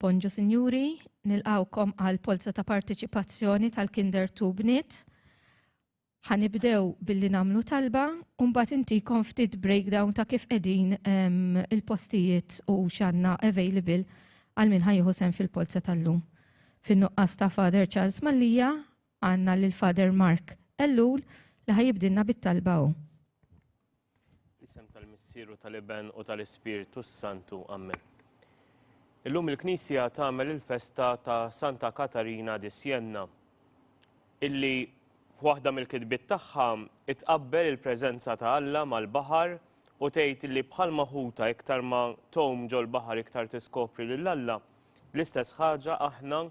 Bonġu Sinjuri, nilqawkom għal Polza ta' Parteċipazzjoni tal-Kinder 2 Bniet. Ħanibdew billi namlu talba, u mbagħad intikom ftit breakdown ta' kif qegħdin il-postijiet u x'għandna available għal min ħajjieħu sehem fil-Polza tal-lum. Fin-nuqqas ta' Father Charles Mallija għandna lil Father Mark Ellul li ħajibdilna bit-talba hu. Isem tal-Missieru tal-Iben u tal-Ispiritu Santu. Amen. Illum il-Knisja tagħmel il-festa ta' Santa Katarina di Sienna, illi f'waħda mill-kitbiet tagħha itqabbel il-preżenza ta' Alla mal-baħar u tgħid illi bħal maħuta iktar ma tom ġol baħar iktar tiskopri lil Alla, l-istess ħaġa aħna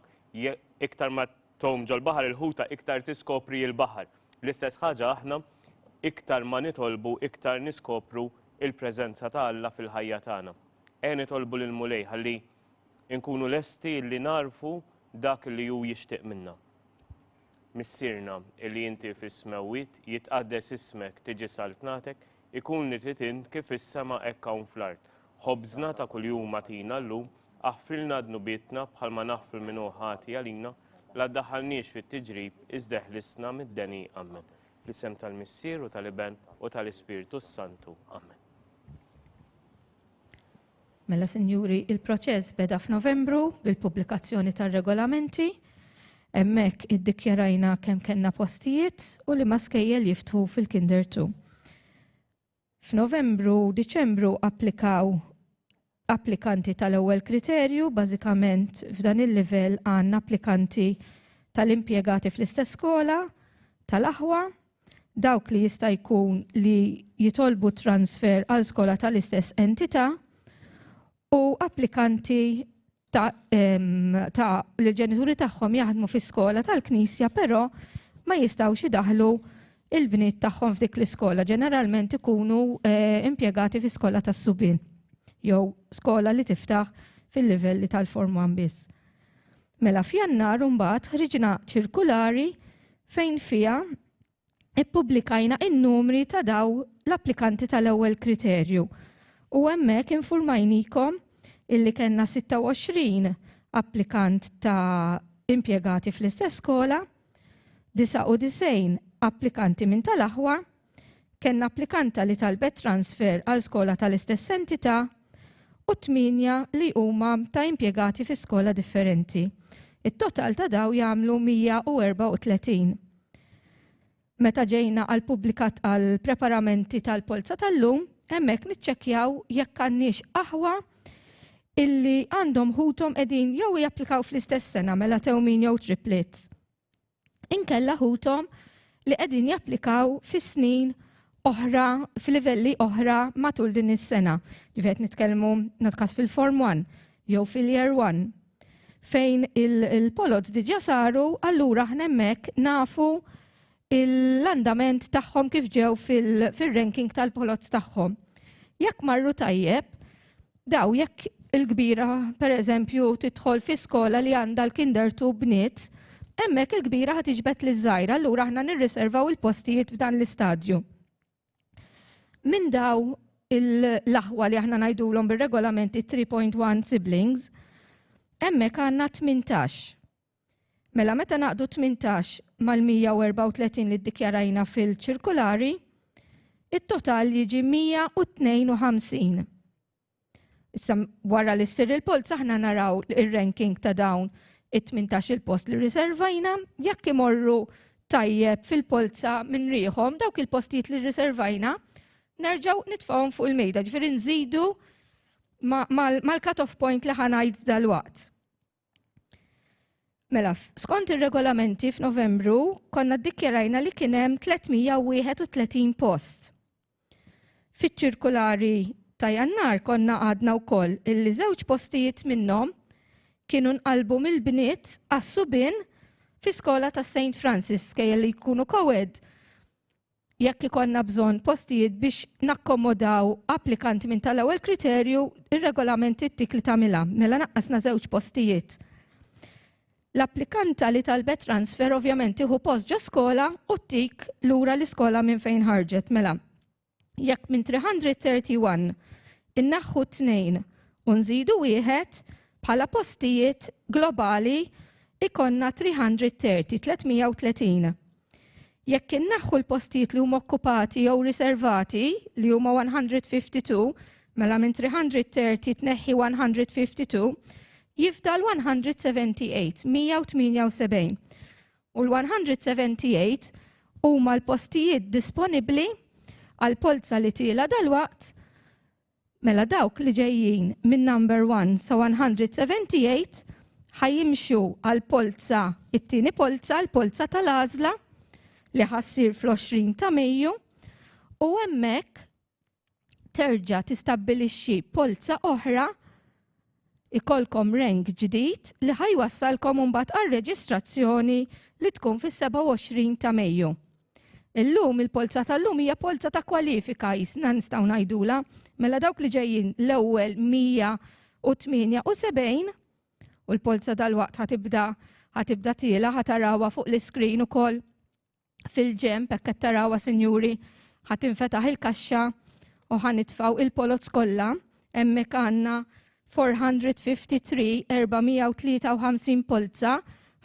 iktar ma tom ġol baħar il-ħuta iktar tiskopri l-baħar. L-istess ħaġa aħna iktar ma nitolbu iktar niskopru il-preżenza ta' Alla fil-ħajja tagħna. Nitolbu lil Mulej ħalli inkunu lesti li narfu dak li hu jixtieq minna. Missierna illi inti fis-smewwiet jitqaddes ismek tiġi saltnatek, ikun li trid int kif is-sema hekk hawn fl-art. Ħobżna ta' kuljum agħtina llum, aħfrilna dnubietna bħalma naħfru minnu ħati għalina, la ddaħħalniex fit-tiġrib iżda ħlisna mid-deni. Amen. L-isem tal-Missieru tal-Iben u tal-Ispiritu Santu. Amen. Mela Sinjuri, il-proċess beda f'Novembru bil-pubblikazzjoni tar-regolamenti. Hemmhekk iddikjarajna kemm kellna postijiet u li Iskejjel jiftħu fil-Kinder 2. F'Novembru, Diċembru applikaw applikanti tal-ewwel kriterju, bażikament f'dan il-livell għandna applikanti tal-impjegati fl-istess skola, tal-aħwa, dawk li jista' jkun li jitolbu transfer għal skola tal-istess entità, u applikanti ta' l-ġenituri tagħhom jaħdmu fis-skola tal-Knisja, però ma jistgħux idaħlu il-bniet tagħhom f'dik l-iskola. Ġeneralment ikunu impjegati fis-skola tas-subien, jew skola li tiftaħ fil-livelli tal-Form 1 biss. Mela f'Jannar mbagħad ħriġna ċirkulari fejn fiha ippubblikajna in-numri ta' daw l-applikanti tal-ewwel kriterju. U hemmhekk infurmajnikom illi kellna 26 applikant ta' impjegati fl-istess skola, 99 applikanti minn tal-aħwa, kellna applikanta li talbet transfer għal skola tal-istess entità u 8 li huma ta' impjegati fi skola differenti. It-total ta' daw jagħmlu 134. Meta ġejna għal pubblikat għal preparamenti tal-Polza tal-lum, hemmhekk niċċekkjaw jekk għandniex aħwa illi għandhom ħuthom qegħdin jew japplikaw fl-istess sena mela tewmin jew triplets. Inkella ħuthom li qegħdin japplikaw fis-snin oħra, f'livelli oħra matul din is-sena. Ġifiet nitkellmu natkas fil-Form 1 jew fil-Year 1. Fejn il-polots diġà saru, allura aħna hemmhekk nafu l-andament tagħhom kif ġew fil-ranking tal-polots tagħhom. Jekk marru tajjeb, daw jekk il-kbira pereżempju tidħol fi skola li għandha l-Kinder 2 Bniet, hemmhekk il-kbira ħad tiġbed liż-żgħira, allura aħna nirriservaw il-postijiet f'dan l-istadju. Minn daw l-aħwa li aħna ngħidulhom bir-regolamenti 3.1 siblings, hemmhekk għandna 18. Mela meta naqdu 18 mal-134 li ddikjarajna fil-ċirkulari, it-total jiġi 152. Issa wara li ssir il-Polza aħna naraw ir-ranking ta' dawn it-18 il-post li riservajna, jekk imorru tajjeb fil-Polza minn rieħhom dawk il-postijiet li riservajna, nerġgħu nitfgħuhom fuq il-mejda, ġifieri nżidu mal-cut-off point li ħanajd dal-waqt. Mela, skont ir-regolamenti f'Novembru konna ddikjarajna li kien hemm 331 post. Fiċ-ċirkulari ta' Jannar konna għadna wkoll illi żewġ postijiet minnhom kienu nqalbu mill-bniet għas-subien fi skola ta' St. Francis Iskejjel li jkunu co-ed. Jekk ikonna bżonn postijiet biex nakkomodaw applikanti minn tal-ewwel kriterju, ir-regolamenti ttik li tagħmilha. Mela naqqasna żewġ postijiet. L-applikanta li talbet transfer ovvjament tieħu post ġo skola u tik lura l-iskola minn fejn ħarġet. Mela, jekk minn 331 innaħħu 2 u nżidu 1, Bħala postijiet globali ikonna 330. Jekk inneħħu l-postijiet li huma okkupati jew riservati li huma 152, mela minn 330 tneħħi 152, jifdal 178, 178. U l-178 huma l-postijiet disponibbli għal Polza li tila dal-waqt, mela dawk li ġejjin minn number 1 sa 178 ħajimxu għal Polza, it-tieni Polza, l-Polza tal-Għażla li ħassir fl-20 ta' Mejju, u hemmhekk terġa' tistabbilixxi Polza oħra ikolkom rank ġdid li ħajwassalkom imbagħad għar-reġistrazzjoni li tkun fis-27 ta' Mejju. Illum il-Polza tal-lum hija polza ta' kwalifika jisna nistgħu ngħidula, mela dawk li ġejjin l-ewwel 178 u l-Polza dal-waqt ħatibda tiela ħatarawha fuq l-iskrin ukoll fil-ġemp hekk qed tarawha sinjuri ħatinfetaħ il-kaxxa u ħanitfgħu il-polots kollha hemmhekk għandna 453 polza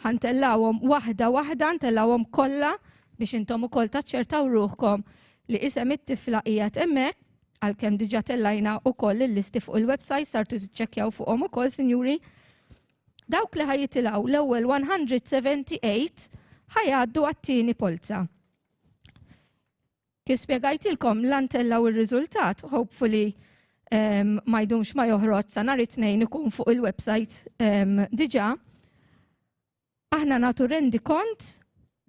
ħantellawhom waħda ntellawhom kollha biex intom ukoll taċċertaw ruħkom li isem it-tifla qiegħed hemmhekk għalkemm diġà tellajna wkoll il-listi fuq il-website sartu tiċċekkjaw fuqhom ukoll, sinjuri. Dawk li ħajitilgħu l-ewwel 178 ħajgħaddu għat-tieni polza. Kif spjegajtilkom lan tellaw ir-riżultat, hopefully ma jdumx ma joħroġ sa nhar it-tnejn ikun fuq il-website diġà. Aħna nagħtu rendi kont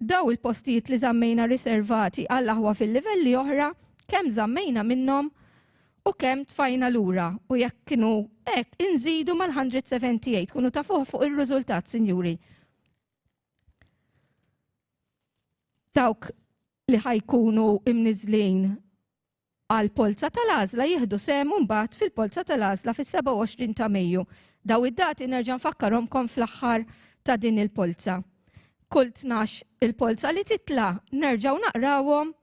daw il-postijiet li żammejna riservati għall-aħwa fil-livelli oħra, kemm żammejna minnhom u kemm tfajna lura. U jekk kienu hekk inżidu mal-178 kunu tafuh fuq ir-riżultat, sinjuri. Dawk li ħajkunu imniżlin għal Polza tal-Għażla jieħdu sehem mbagħad fil-Polza tal-Għażla fis-27 ta' Mejju. Daw id-dati nerġa' nfakkarhomkom fl-aħħar ta' din il-polza. Kull 12 il-polza li titla' nerġgħu naqrawhom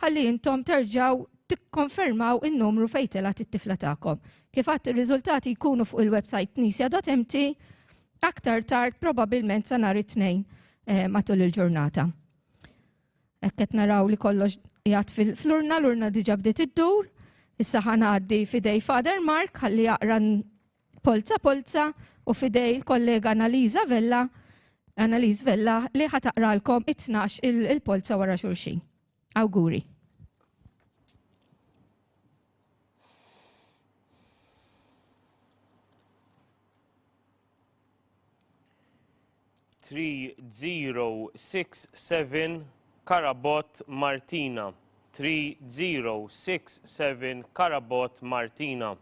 ħalli intom terġgħu tikkonfermaw in-numru fejn telgħet it-tifla tagħkom. Kif għadt ir-riżultati jkunu fuq il-website knisja.mt aktar tard probabbilment sa nhar it-tnejn matul il-ġurnata. Hekk qed naraw li kollox qiegħed fl-urna, l-urna diġà bdiet iddur, issa ħanaddi fidej Father Mark ħalli jaqra polza u fidej il-kollega Annalisa Vella li ħataqralkom 12 il-polza wara xulxin. Awguri. (3067) Karabot Martina. 3067 Karabot Martina.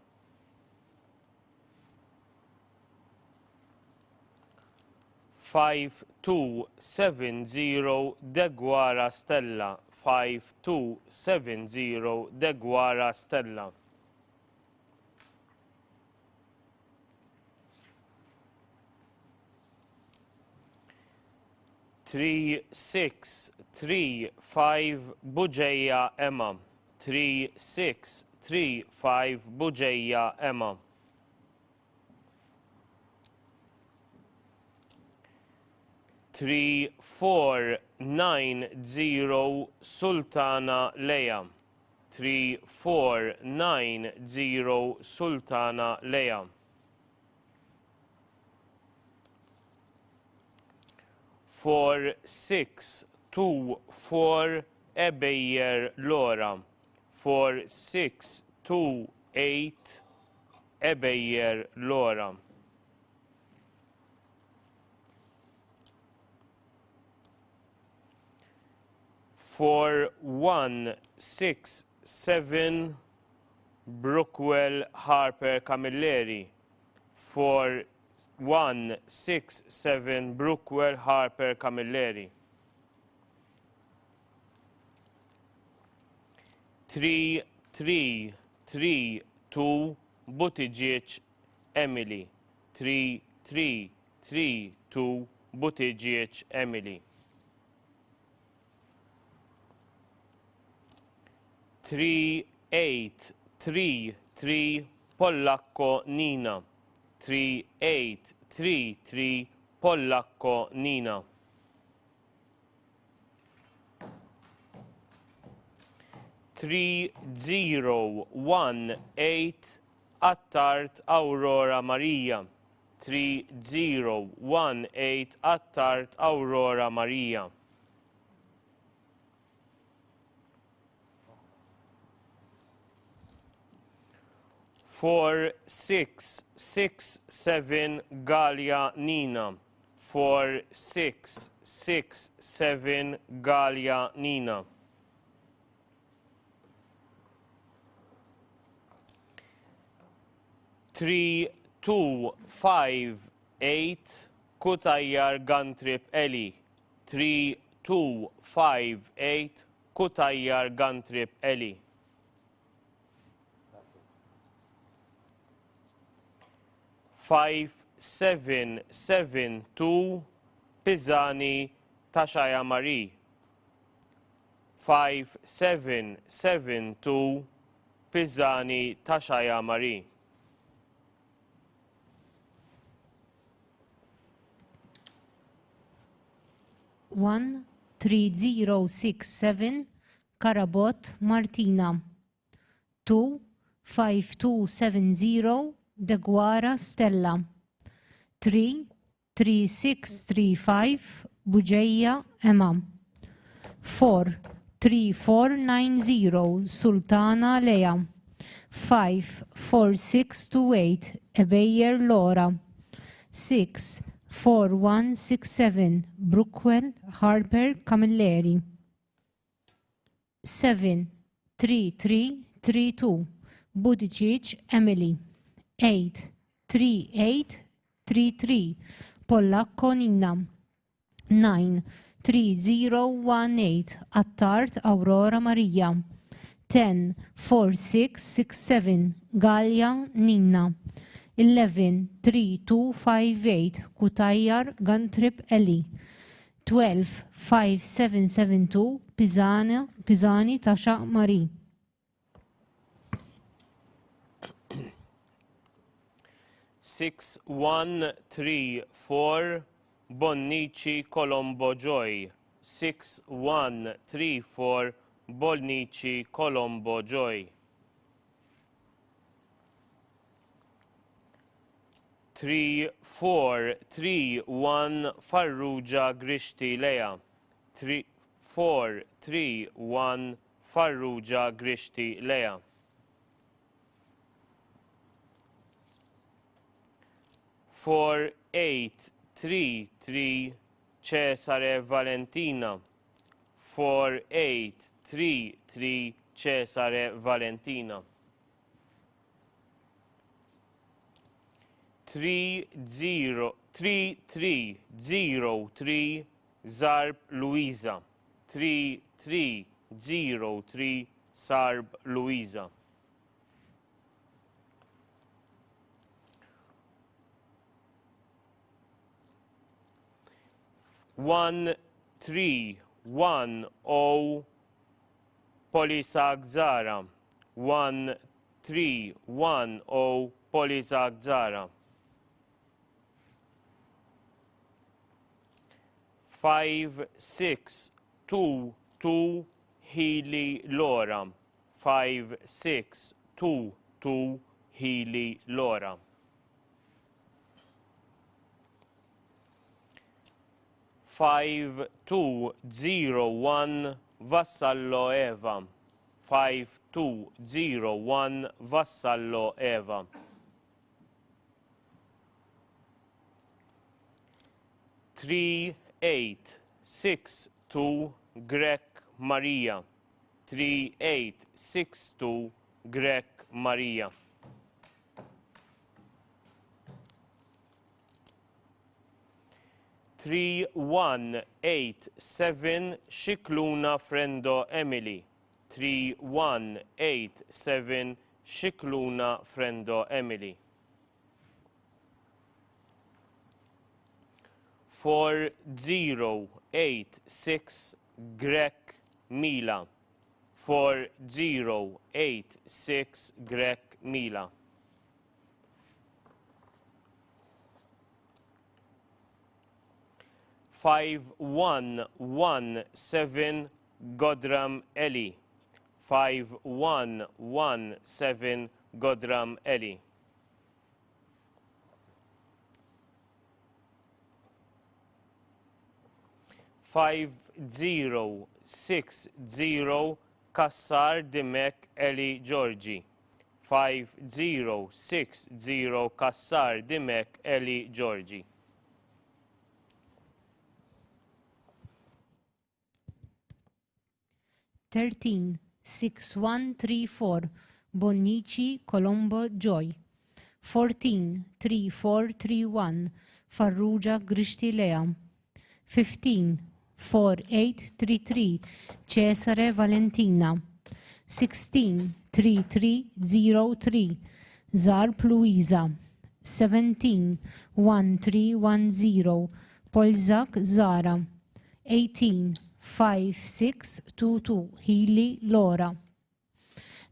5270 Degwara Stella. 5270 Degwara Stella. 3635 Buġejja Emma. 3635 Buġejja Emma. 3490 Sultana Leja. 3490 Sultana Leja. 4624 Ebejjer Lora. 4628 Ebejjer Lora. 4167 Brookwell Harper Camilleri. 4167 Brookwell Harper Camilleri. 3332 Buttigieg Emily. 3332 Buttigieg Emily. 3833 Pollacco Nina. 3833 Pollakko Nina. 3018 Attart Aurora Maria. 3018 Attart Aurora Maria. 4667 Gallia Nina. 4667 Gallia Nina. 3258 Kutajjar Gantrip Eli. 3258 Kutajjar Gantrip Eli. 5772 Pisani Tashaja Marie. 5772 Pisani Tashaja Marie. 13067 Karabot Martina. 25270 Degwara Stella. 33635 Buġeja Emma. 43490 Sultana Lea. 54628 Ebejjer Lora. 64167 Brookwell Harper Camilleri. 73332 Buttigieg Emily. 83833 Pollakko Nina. 93018 Attart Aurora Maria. 104667 Gallia Nina. 113258 Kutajjar Gantrip Eli. 125772 Pisani Tasha Marie. 6134 Bonnici Colombo Joy. 6134 Bonnici Colombo Joy. 3431 Farrugia Grishti Lea. 3431 Farrugia Grishti Lea. 4833 Cesare Valentina. 4833 Cesare Valentina. 3303 Zarb Luisa. 3303 Sarb Luisa. 1310 Polisag Zara. 1310 Polisag Zara. 5622 Healy Laura. 5622 Healy Laura. 5201 Vassallo Eva. 5201 Vassallo Eva. 3862 Grek Maria. 3862 Grek Maria. 3187 Shikluna Frendo Emily. 3187 Shikluna Frendo Emily. 4086 Grek Mila. 4086 Grek Mila. 5117 Godram Eli. 5117 Godram Eli. Five zero 60 Kassar Dimek Eli Georgi. 5060 Kassar Dimek Eli Georgi. Thirteen 6134 Bonnici Colombo Joy. 14 3431 Farrugia Grishti Lea. 15 4833 Cesare Valentina. 16 3303 Zarp Luisa. 17 1310 Polzak Zara. 18 5622 Healy Laura.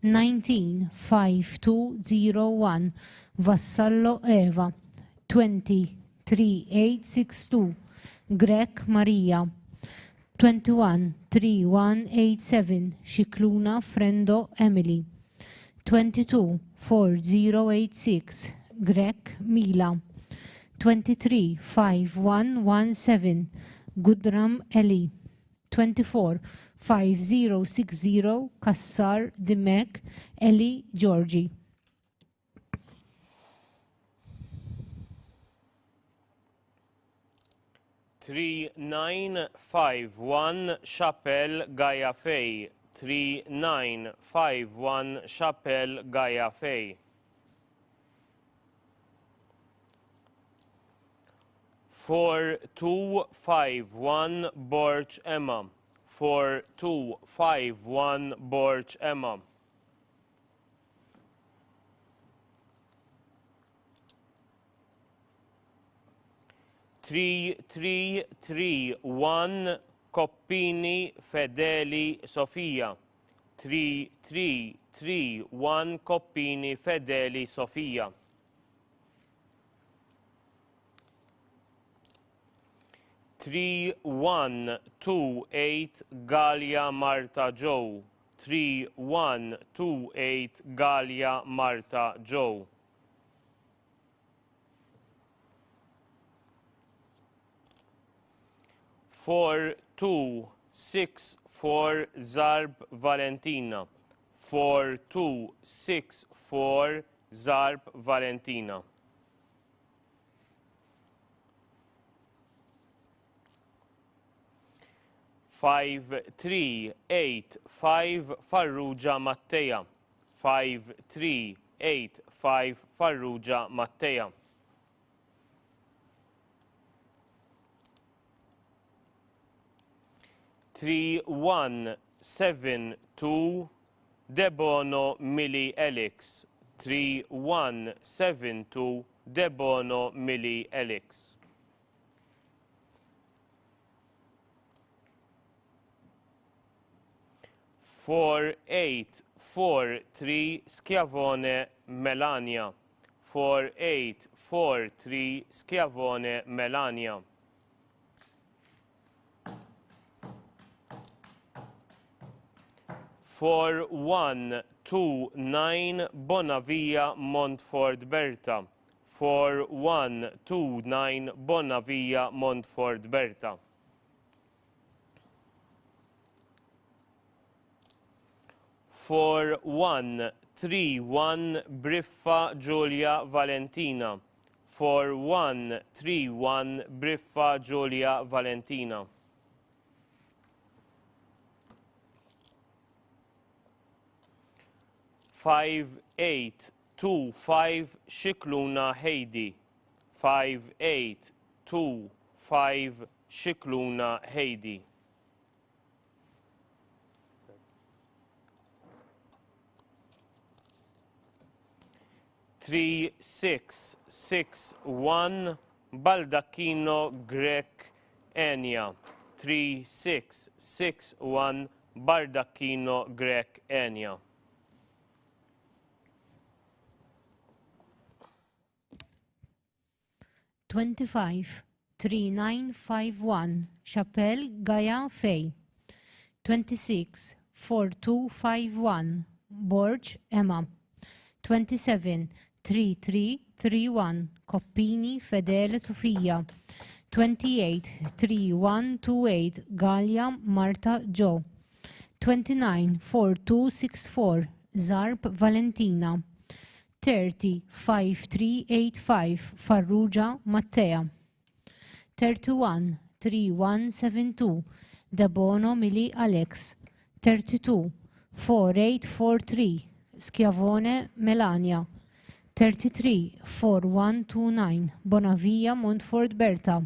19 5201 Vassallo Eva. 20 3862 Grek Maria. 21 3187 Shikluna Frendo Emily. 22 4086 Grek Mila. 23 5117 Gudram Eli. 24 5060 Kassar Dimek Eli Georgi. Three 951 Chapel Gaia Fay. 3951 Chapel Gaia Fay. 4251 Borch Emma. 4251 Borch Emma. 3331 Coppini Fedeli Sofia. 3331 Coppini Fedeli Sofia. 3128 Galia Marta Joe. 3128 Galia Marta Joe. 4264 Zarb Valentina. 4264 Zarb Valentina. 5385 Farrugia Mattea. 5385 Farrugia Mattea. 3172 Debono Mili Elix. 3172 Debono Mili Elix. 4843 Schiavone Melania. 4843 Schiavone Melania. 4129 Bonavia Montfort Berta. 4129 Bonavia Montfort Berta. 4131 Briffa Giulia Valentina. 4131 Briffa Giulia Valentina. 5825 Shikluna Heidi. 5825 Shikluna Heidi. 3661 Baldacchino Grek Enia. 3661 Baldacchino Grek Enia. 25 3951 Chapel Gaia Fej. 26 4251 Borg Emma. 27 3331 Koppini Fedele Sofija. 28 3128 Gallia Marta Joe. 29 4264 Zarb Valentina. 30 5385 Farrugia Mattea. 31 3172 Debono Mili Alex. 32 4843 Schiavone Melania. 33 4129 Bonavia Montfort Berta.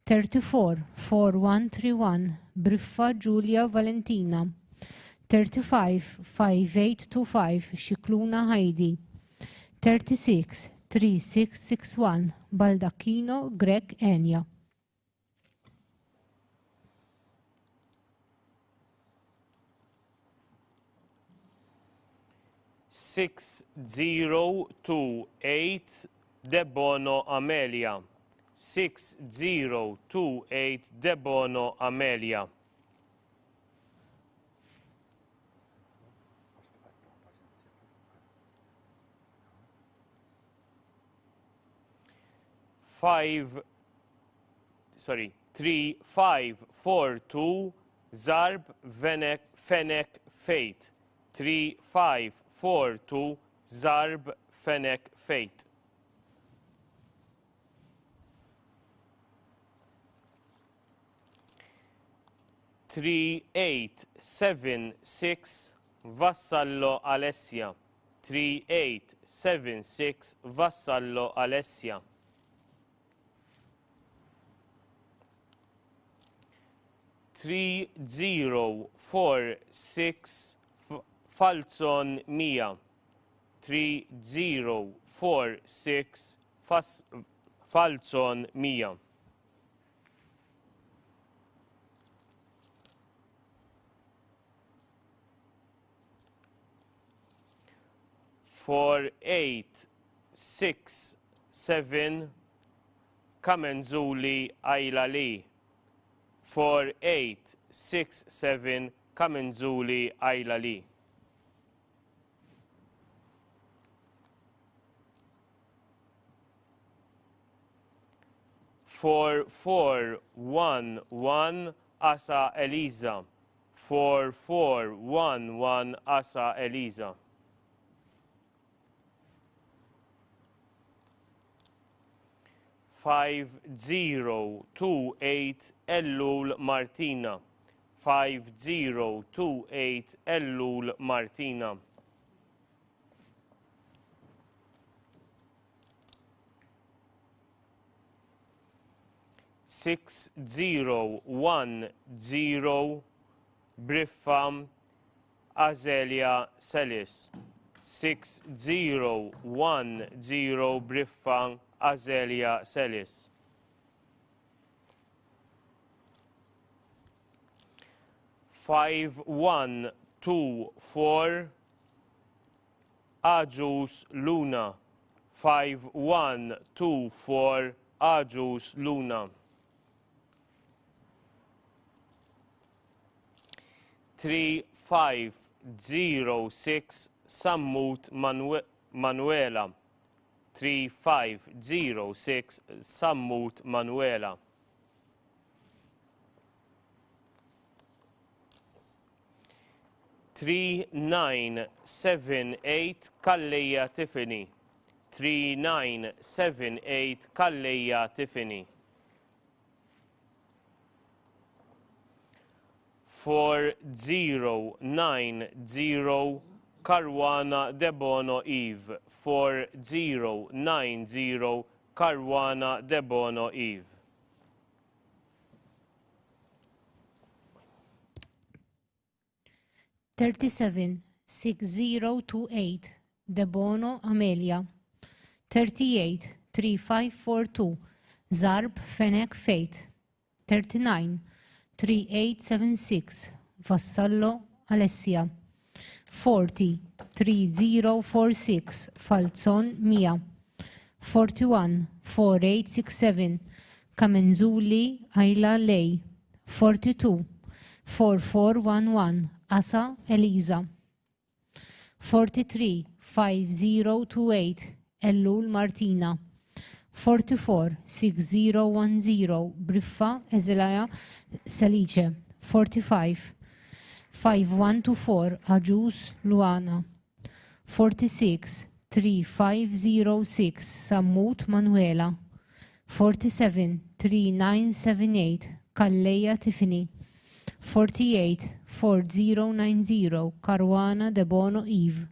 34 4131 Briffa Giulia Valentina. 35 5825 Cicluna Heidi. 36 3661 Baldacchino Greg Enya. Six 028 Debono Amelia. 6028 Debono Amelia. Three 542 Zarb Fenek Fate. 3542 Zarb Fenek Fate. Three 876 Vassallo Alessia. 3876 Vassallo Alessia. 3046 Falzon Mia. 3046 Falzon Mia. 4867 Kamenzuli Ailali. 4867 Kamenzuli Ailali. 4411 Asa Eliza. 4411 Asa Eliza. 5028 Ellul Martina. 5028 Ellul Martina. 6010 Briffam Azelia Celis. 6010 Briffam Azelia Celis. 5124 Ajus Luna. 5124 Ajus Luna. 3506 Sammut Manuela. 3506 Sammut Manuela. 3978 Kalleja Tiffany. 3978 Kalleja Tiffany. 4090 Caruana Debono Eve. 4090 Caruana Debono Eve. 376028 Debono Amelia. 383542 Zarb Fenek Fate. 393876 Vassallo Alessia. 403046 Falzon Mia. 414867 Kamenzuli Ayla Lej. 42 4411 Asa Eliza. 43 5028 Ellul Martina. 44 6010 Briffa Ezilaja Salice. 45 5124 Aġus Luana. 46 3506 Sammut Manuela. 47 3978 Kalleja Tiffany. 48 4090 Karwana Debono Eve.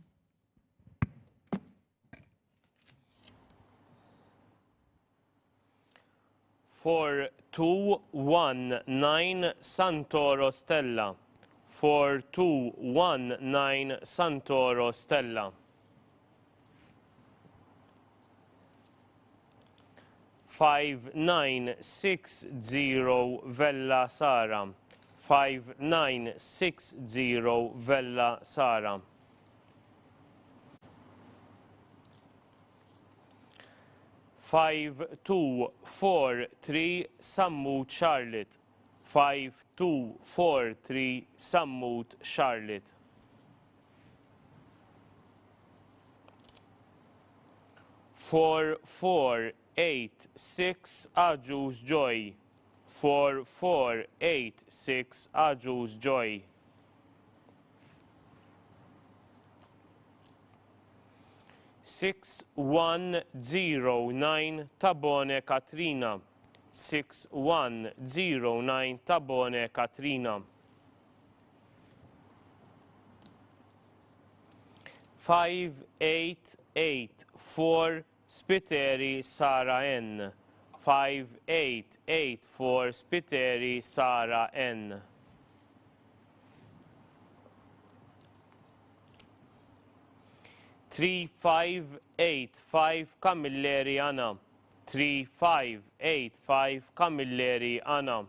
For 219 Santoro Stella. 4219 Santoro Stella. 5960 Vella Sara. 5960 Vella Sara. 5243 Sammut Charlotte. 5243 Sammut Charlotte. 4486 Aġus Joy. 4486 Aġus Joy. 6109 Tabone Katrina. 6109 Tabone Katrina. 5884 Spiteri Sara N. 5884 Spiteri Sara N. 3585 Camilleri Anna. 3585 Camilleri Anna.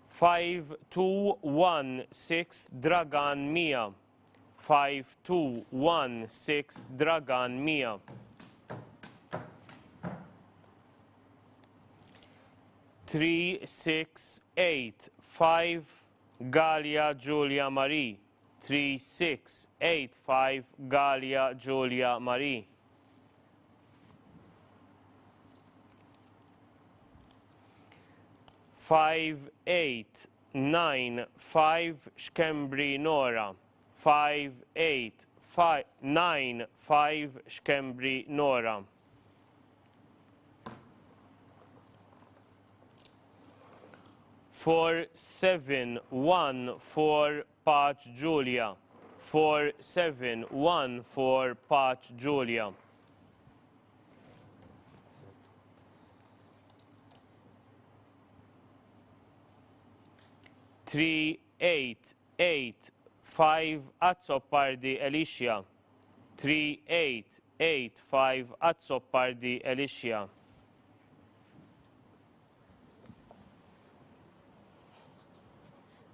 5216 Dragan Mia. 5216 Dragan Mia. 3685 Galia Giulia Marie. 3685 Galia Giulia Marie. 5895 Xkembri Nora. 5895 Xkembri Nora. 4714 Paċ Giulia. 4714 Paċ Giulia. 3885 Azzopardi Alicia. 3885 Azzopardi Alicia.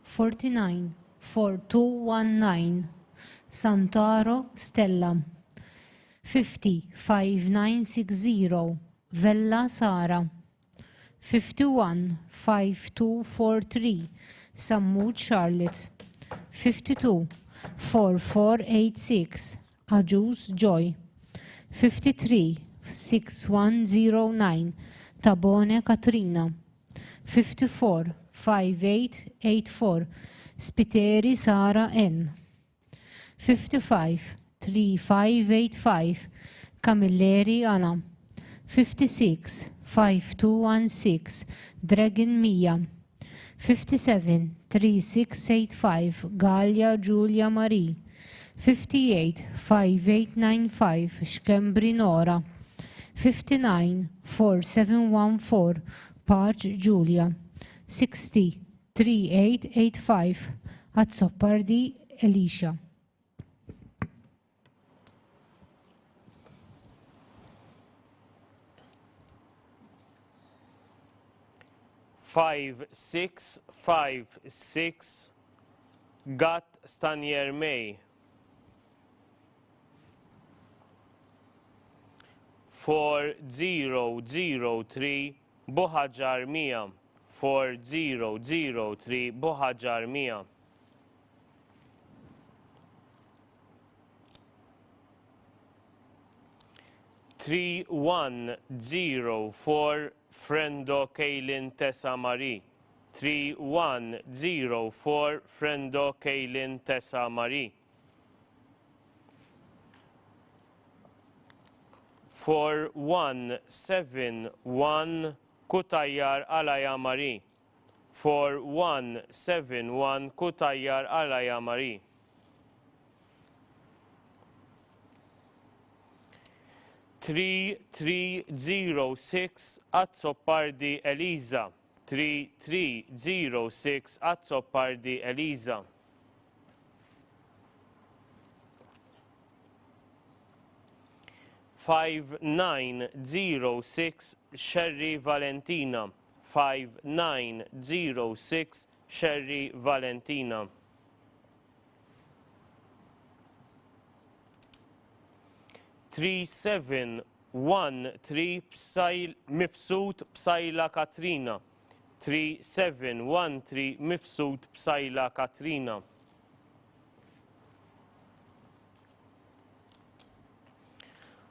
49 4219 Santaro Stella. 50 5960 Vella Sara. 51 5243 Sammut Charlotte. 52 4486 Aġus Joy. 53 6109 Tabone Katrina. 54 5884 Spiteri Sara N. 55 3585 Camilleri Anna. 56 5216 Dragon Mia. 57 3685 Galia Giulia Marie. 58 5895 Xkembri Nora. 59 4714 Paċ Giulia. 60 3885 Azzopardi Elisha. 5656 Gat Stanier May. 4003 Buħaġar 100 4003 Buħaġar 100 3104 Frendo Kejlin Tessa Marie 3104 Frendo Kejlin Tessa Marie 4171 Kutajjar Alaja Marie 4171 Kutajjar Alaja Marie 3306 Azzopardi Eliza 3306 Azzopardi Eliza 5906 Sherry Valentina 5906 Sherry Valentina 3713 Mifsud Bsajla Katrina 3713 Mifsud Bsajla Katrina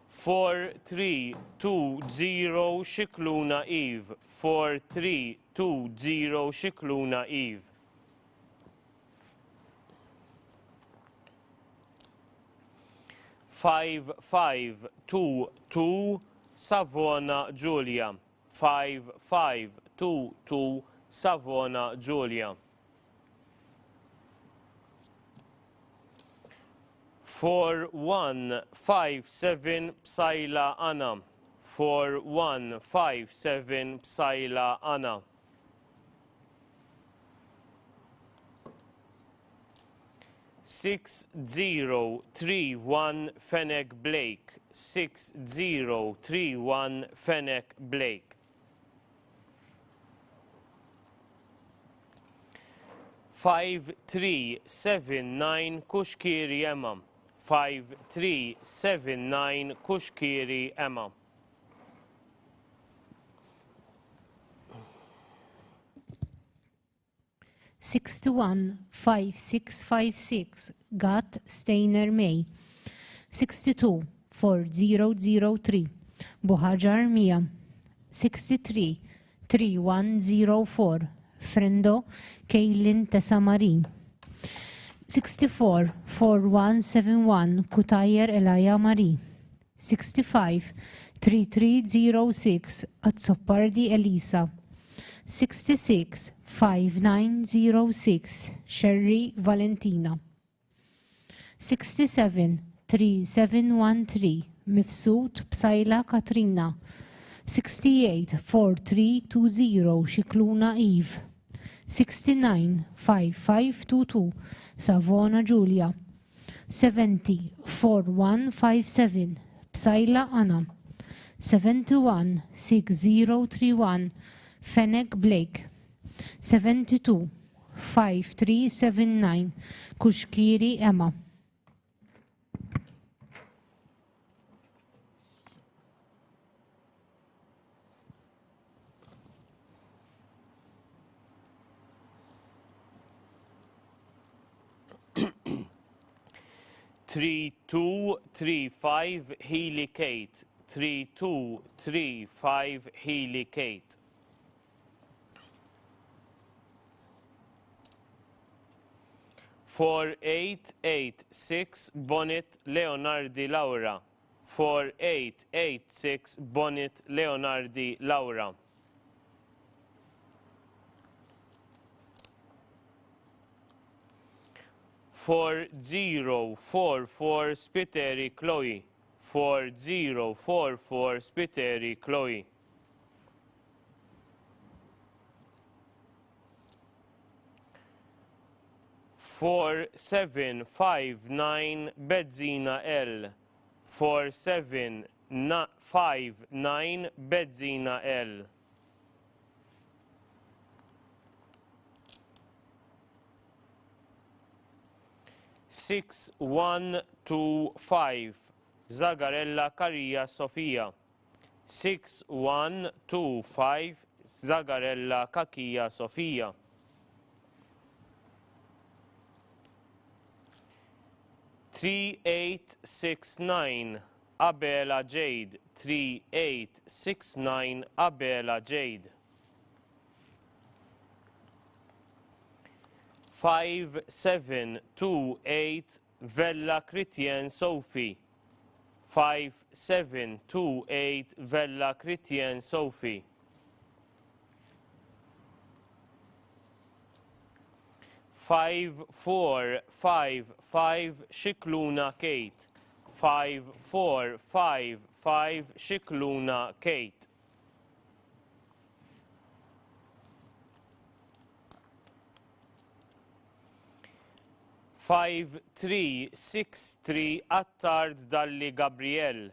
4320 Xikluna Eve 4320 Xikluna Eve 5522 Savona Giulia 5522 Savona Giulia 4157 Bsajla Anna 4157 Bsajla Anna 6031 Fennec Blake 6031 Fennec Blake 5379 Kuxkiri Emma 5379 Kuxkiri Emma 615656 Gat Steiner May 624003 Buħaġar 100 633104 Frendo Kejlin Tessa Marie 644171 Kutajjar Elaja Marie 653306 Azzopardi Elisa 665906 Sherry Valentina 673713 Mifsud Bsajla Katrina 684320 Xikluna Eve 695522 Savona Giulia 704157 Bsajla Anna 716031 Fennec Blake 725379 Kuxkiri Emma 3235 Healy Kate 3235 Healy Kate 4886 Bniet Leonardi Laura 4886 Bniet Leonardi Laura 4044 Spiteri Chloe 4044 Spiteri Chloe 4759 Benzina L 4759 Benzina L 6125 Zagarella Karija Sofia 6125 Zagarella Kakija Sofija. 3869 Abela Jade. 3869 Abela Jade. 5728 Vella Kritjen Sophie. 5728 Vella Kritjen Sophie. 5455 Shikluna Kate. 5455 Shikluna Kate. 5363 Attard Dalli Gabriel.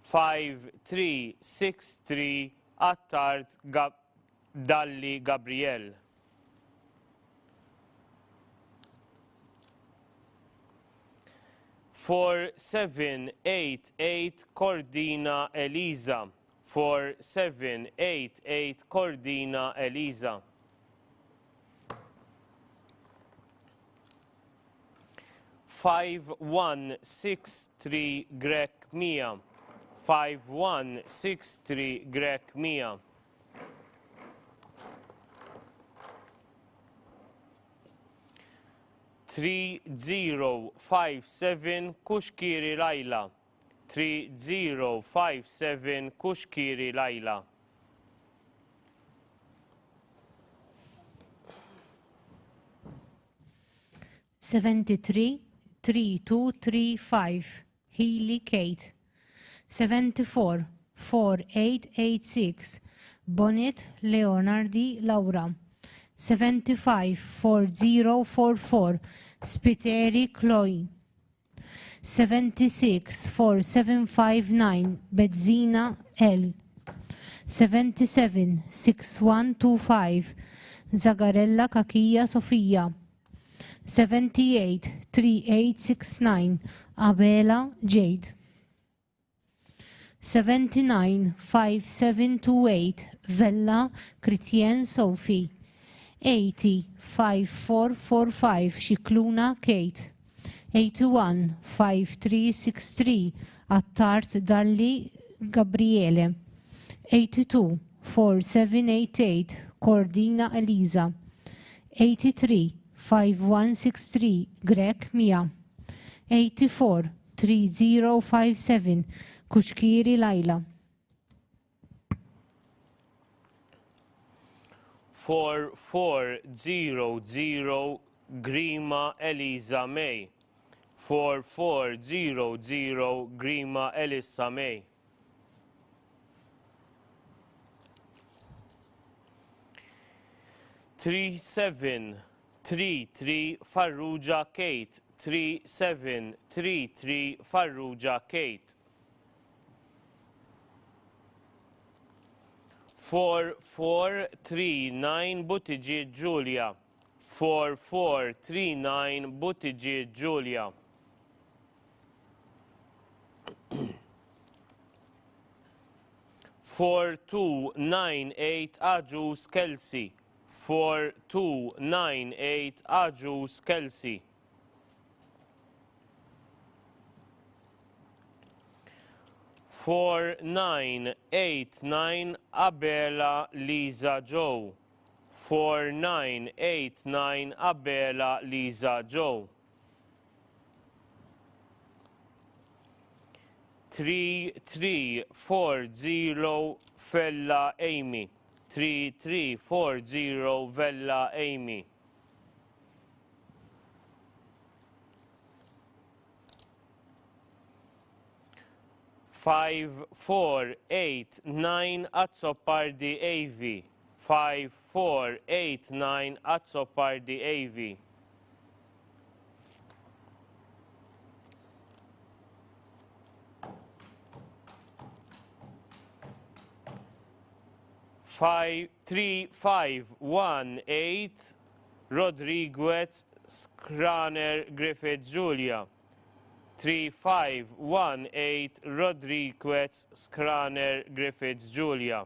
5363 Attard Dalli Gabriel. 4788 Cordina Eliza. 4788 Cordina Eliza. 5163 Grek Mia. 5163 Grek Mia. 3057 Kushkiri Laila. 3057 Kushkiri Laila. 733235 Healy Kate. 744886 Bniet Leonardi Laura. 754044 Spiteri Chloe. 764759 Bedzina L. 776125 Zagarella Kakija Sofija. 783869 Abela Jade. 795728 Vella Kritjen Sophie. 805445 Shikluna Kate. 815363 Attart Dalli Gabriele. 824788 Cordina Eliza. 835163 Grek Mia. 843057 Kushkiri Laila. 4400 Grima Eliza May. 4400 Grima Elisa May. 3733 Farrugia Kate. 3733 Farrugia Kate. 4439 Buttigieg Julia. 4439 Buttigieg Julia. 4298 Ajus Kelsey. 4298 Ajus Kelsey. 4989 Abela Lisa Joe. 4989 Abela Lisa Joe. 3340 Fella Amy. 3340 Vella Amy. 5489 Azzopardi AV. 5489 Azzopardi AV. 3518 Rodriguez Skraner Griffith Julia. 3518 Rodriguez Skraner Griffiths Julia.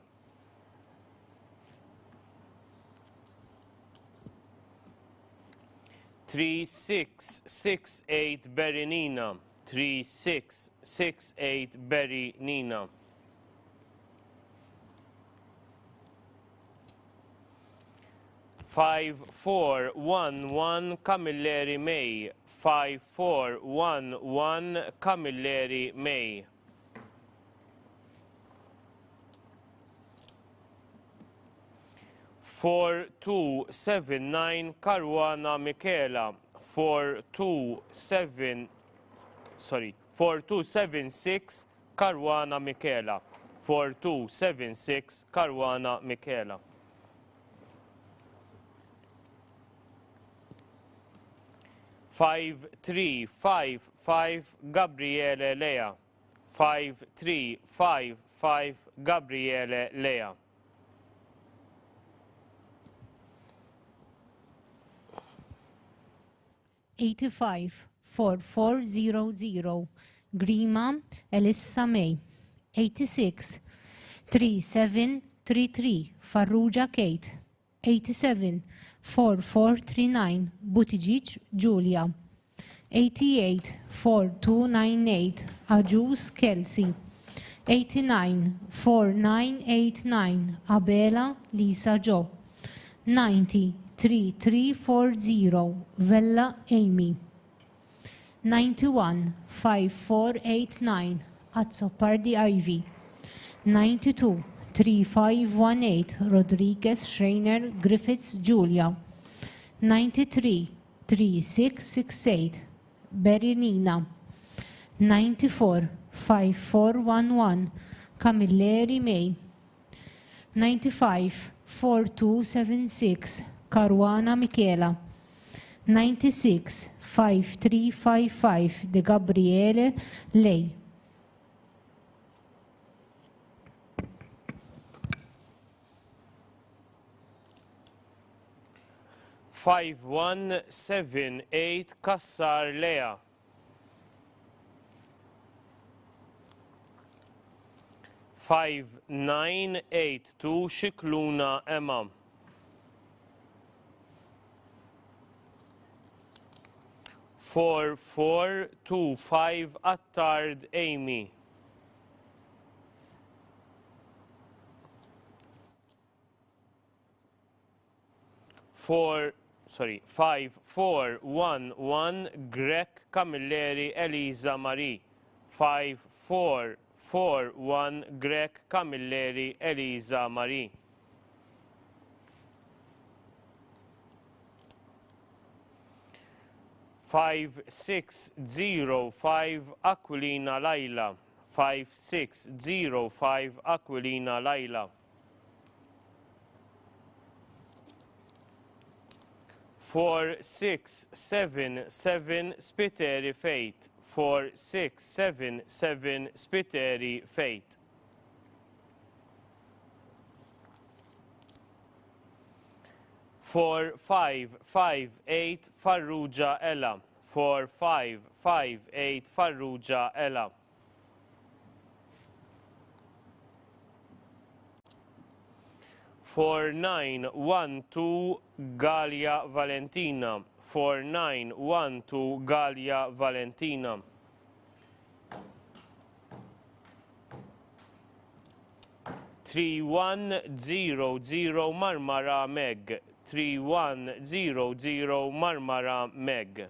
3668 Berry Nina. 3668 Berry Nina. 5411 Camilleri May. 5411 Camilleri May. 4279 Caruana Michela. 4276 Caruana Michela. 4276 Caruana Michela. 5355 Gabriele Lea. 5355 Gabriele Lea. 854400 Grima Elissa May. 863733 Farrugia Kate. 874439 Buttigieg Julia. 884298 Ajus Kelsey. 894989 Abela Lisa Jo. 903340 Vella Amy. 915489 Azzopardi Ivy. 923518 Rodriguez Schreiner Griffiths Julia. 933668 Berinina. 945411 Camilleri May. 954276 Caruana Michela. 965355 De Gabriele Lei. 5178 Kassar Lea. 5982 Xikluna Emma. 4425 Attard Amy. 5411 Grek Camilleri Eliza Marie. 5441 Grek Camilleri Eliza Marie. 5605 Aquilina Laila. 5605 Aquilina Laila. 4677 Spiteri Fate. 4677 Spiteri Fate. 4558 Farrugia Ella. 4558 Farrugia Ella. 4912 Galia Valentina. 4912 Galia Valentina. 3100 Marmara Meg. 3100 Marmara Meg.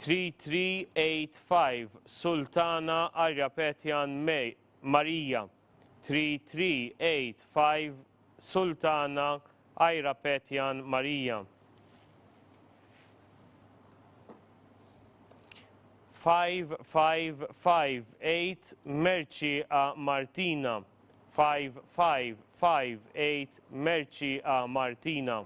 3385 Sultana Arjapetjan Maria. 3385 Sultana Arjapetjan Maria. 5558 Mercia Martina. 5558 Mercia Martina.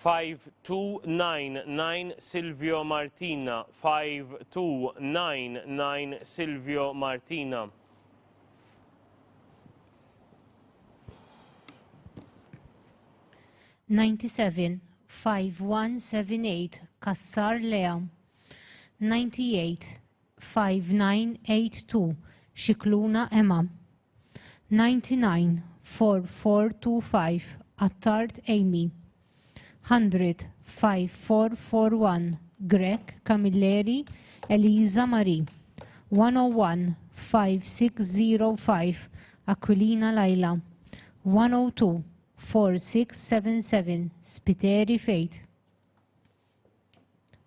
5558 5299 Silvio Martina, 5299 Silvio Martina. $97 5178 Kassar Lea. $98 5982 Xikluna Emma. $99 4425 Attard Amy. $100 5441 Grek Camilleri Eliza Marie. $101 5605 Aquilina Laila. $102 4677 Spiteri Fate.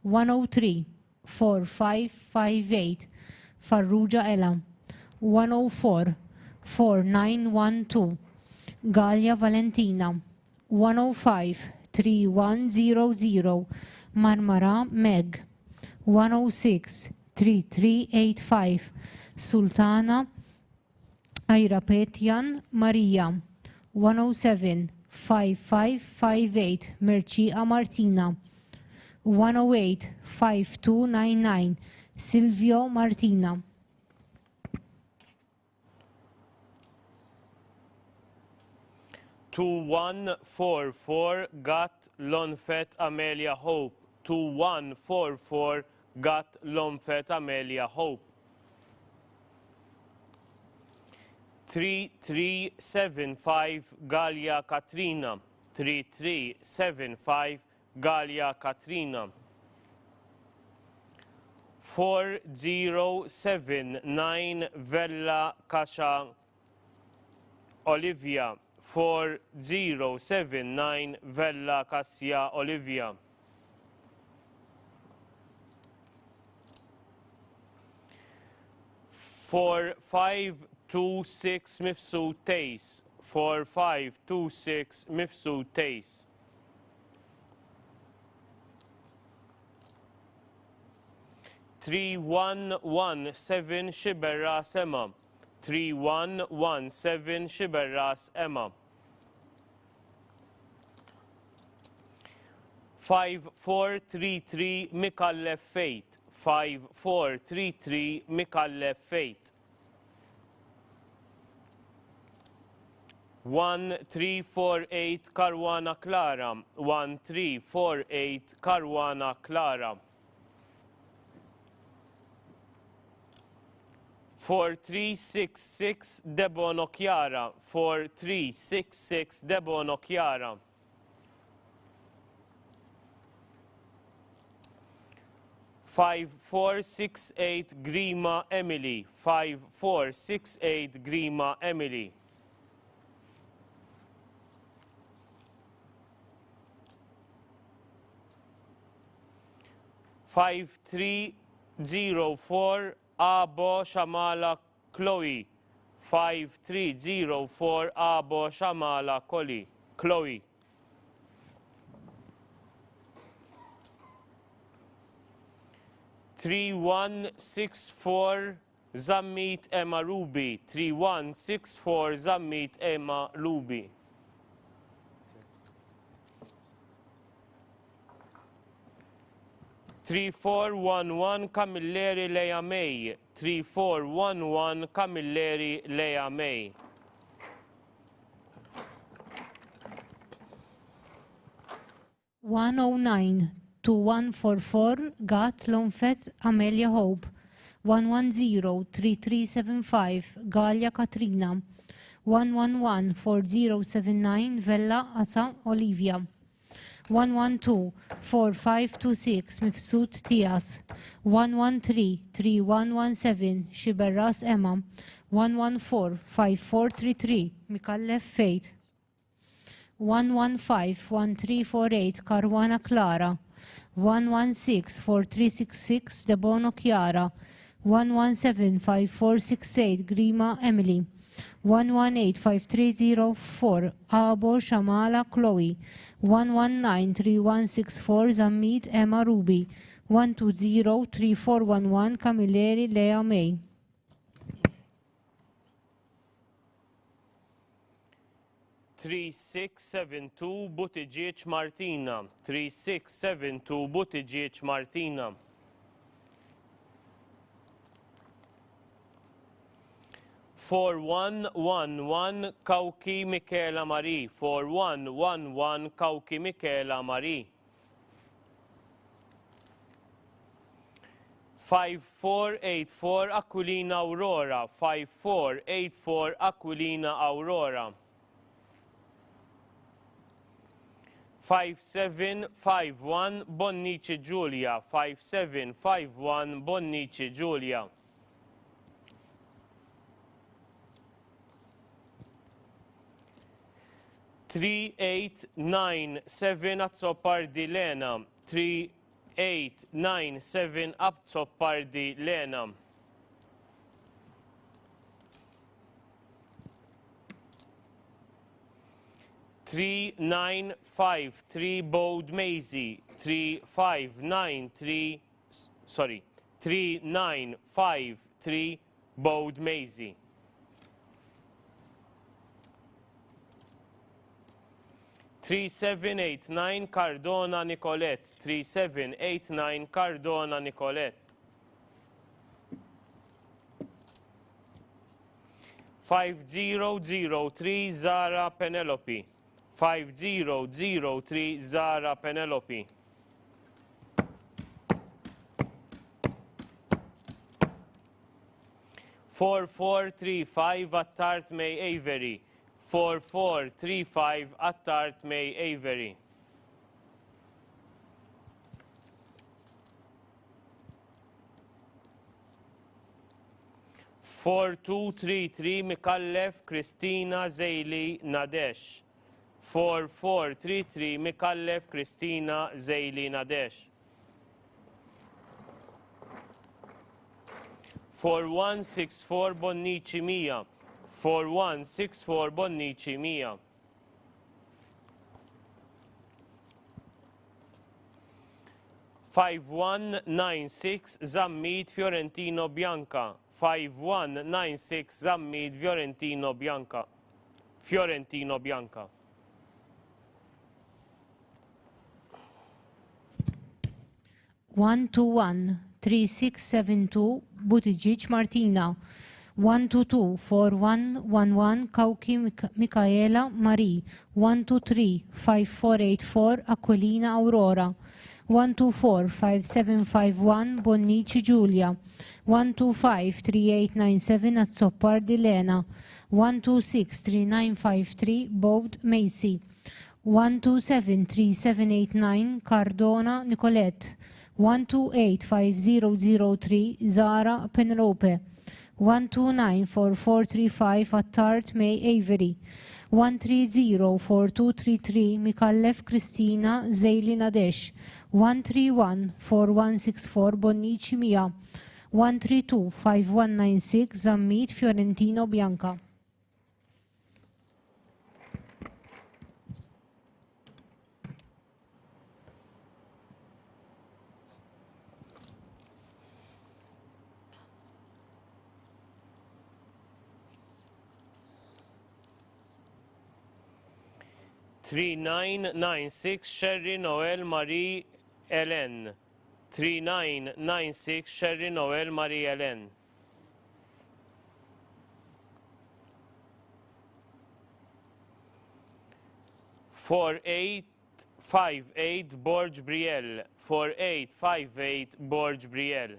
$103 4558 Farrugia Ella. $104 4912 Galia Valentina. $105 3100 Marmara Meg. $106 3385 Sultana Airapetian Maria. $107 5558 Mercia Martina. $108 5299 Silvio Martina. $2144 Gat Lonfet Amelia Hope. $2144 Gat Lonfet Amelia Hope. 3375 Galia Katrina. 3375 Galia Katrina. 4079 Vella Kasha Olivia. 4079 Vella Cassia Olivia. 4526 Mifsud Tace. 4526 Mifsud Tace. 3117 Shiberras Emma. 3117 Shiberras Emma. 5433 Mikallef Fate. 5433 Mikallef Fate. 1348 Caruana Clara. 1348 Caruana Clara. 4366 Debono Chiara. 4366 Debono Chiara. 5468 Grima Emily. 5468 Grima Emily. 5304 Abo Shamala Chloe. 5304 Abo Shamala Chloe. 3164 Zammit Emma Ruby. 3164 Zammit Emma Ruby. 3411 Camilleri Lea May. 3411 Camilleri Lea May. 109 2144 Gat Lonfet Amelia Hope. 110 3375 Galia Katrina. 111 4079 Vella Asa Olivia. 112 4526 Mifsud Tias. 113 3117 Shiberras Emma. 114 5433 Mikallef Fate. 115 1348 Caruana Clara. 116 4366 Debono Chiara. 117 5468 Grima Emily. 118 5304 Abo Shamala Chloe. 119 3164 Zammit Emma Ruby. 120 3411 Camilleri Lea May. 3411 3672 Buttigieg Martina. 3672 Buttigieg Martina. 4111 Kawki Michela Marie. 4111 Kawki Michela Marie. 5484 Aquilina Aurora. 5484 Aquilina Aurora. 5751 Bonnici Giulia. 5751 Bonnici Giulia. 3897 Azzopardi Lena. 3897 Azzopardi Lena. 3953 Bode Maisie. 3953 Bode Maisie. 3789 Cardona Nicolette. 3789 Cardona Nicolette. 5003 Zara Penelope. 5003 Zara Penelope. 4435 Attart May Avery. 4435 Attart May Avery. 4233 Mikallef Kristina Zejli Nadesh. 4433 Mikallef Kristina Zejli Nadesh. 4164 Bonnici Mia. 4164 Bonnici Mia. 5196 Zammit Fiorentino Bianca. 5196 Zammit Fiorentino Bianca. Fiorentino Bianca. 121 3672 Buttigieg Martina. 122 4111 Kawki Michaela Marie. 123 5484 Aquilina Aurora. 124 5751 Bonnici Giulia. 125 3897 Azzopardi Lena. 126 3953 Bode Macy. 127 3789 Cardona Nicolette. 128 5003 Zara Penelope. 129 4435 Attart May Avery. 130 4233 Mikallef Kristina Zejli Nadesh. 131 4164 Bonnici Mia. 132 5196 Zammit Fiorentino Bianca. Three nine nine six Sherry Noel Marie Hélène. 3996 Sherry Noel Marie Hélène. 4858 Borge Brielle. 4858 Borge Brielle.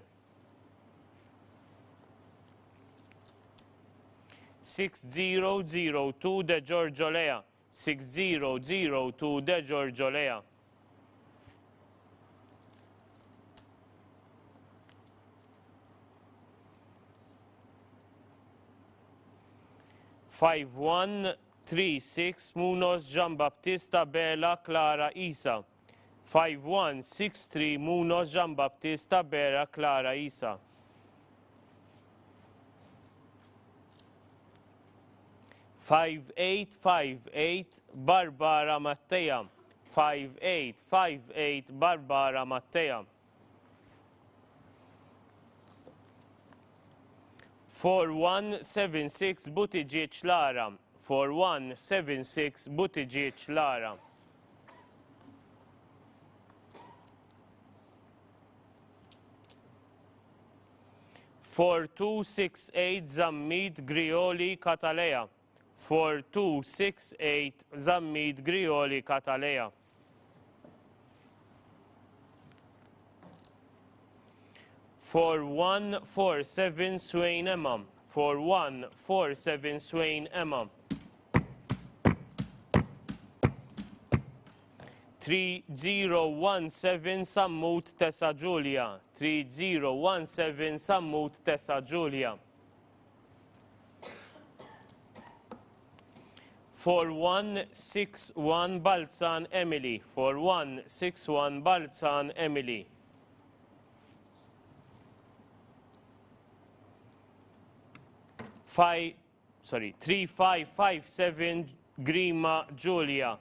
6002 De Giorgio Lea. 6002 De Giorgio Lea. 5136 Munoz Gianbattista Bella Clara Isa. 5163 Munoz Gianbattista Bella Clara Isa. 5858 Barbara Mattea. 5858 Barbara Mattea. 4176 Buttigieg Lara. 4176 Buttigieg Lara. For 268 Zammid Grioli Catalea. 4268 Zammid Grioli Catalea. 4147 Swain Emma. 4147 Swain Emma. 3017 Sammut Tessa Giulia. 3017 Sammut Tessa Giulia. 4161 Balzan Emily. 4161 Balzan Emily. 3557 Grima Giulia.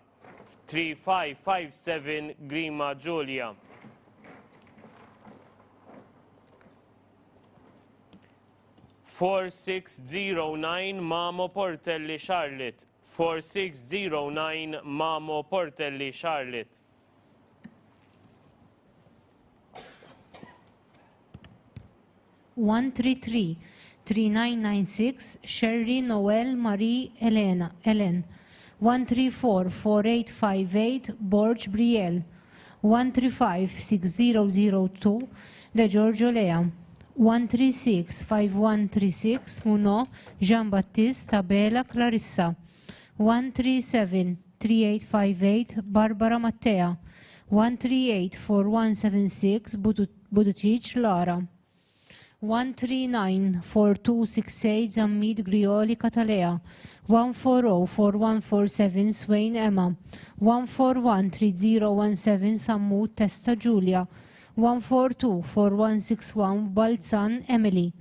3557 Grima Giulia. 4609 Mamo Portelli Charlotte. 4609 Mamo Portelli Charlotte. 133 3996 Sherry Noel Marie Ellen. 134 4858 Borg Brielle. 135 6002 De Giorgio Lea. 136 5136 Muno Jean Baptiste Tabela Clarissa. 137 3858 Barbara Mattea. 138 4176 Buttigieg Lara. 139 4268 Zammid Grioli Catalea. 140 4147 Swain Emma. 141 3017 Sammut Testa Giulia. 142 4161 Balzan Emily.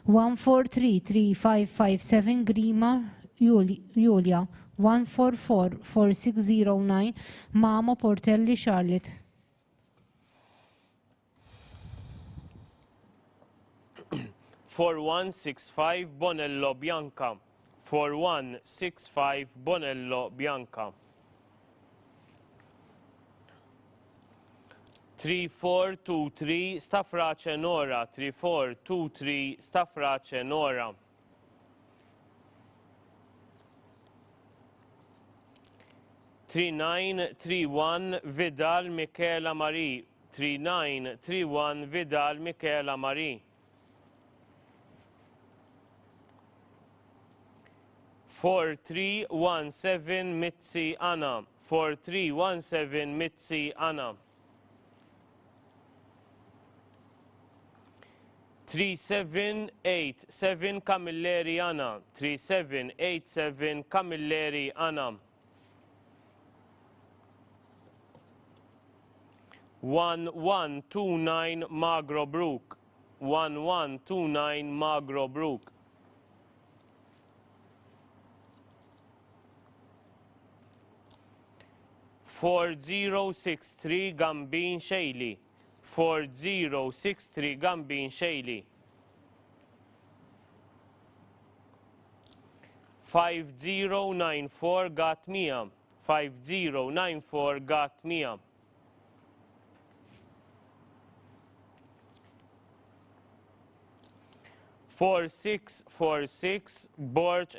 143 3557 Grima Julia. 144 4609 Mamo Portelli Charlotte. 4165 Bonello Bianca. 4165 Bonello Bianca. 3423 Stafrace Nora. 3423 Stafrace Nora. 3931 Vidal Michela Marie. 3931 Vidal Michela Marie. 4317 Mitzi Anna. 4317 Mitzi Anna. 3787 Camilleri Anna. 3787 Camilleri Anna. 1129 Magro Brook. 1129 Magro Brook. 4063 Gambin Shaley. 4063 Gambin Shaley. 5094 Gat Mia. 5094 Gat Mia. 4646 Borch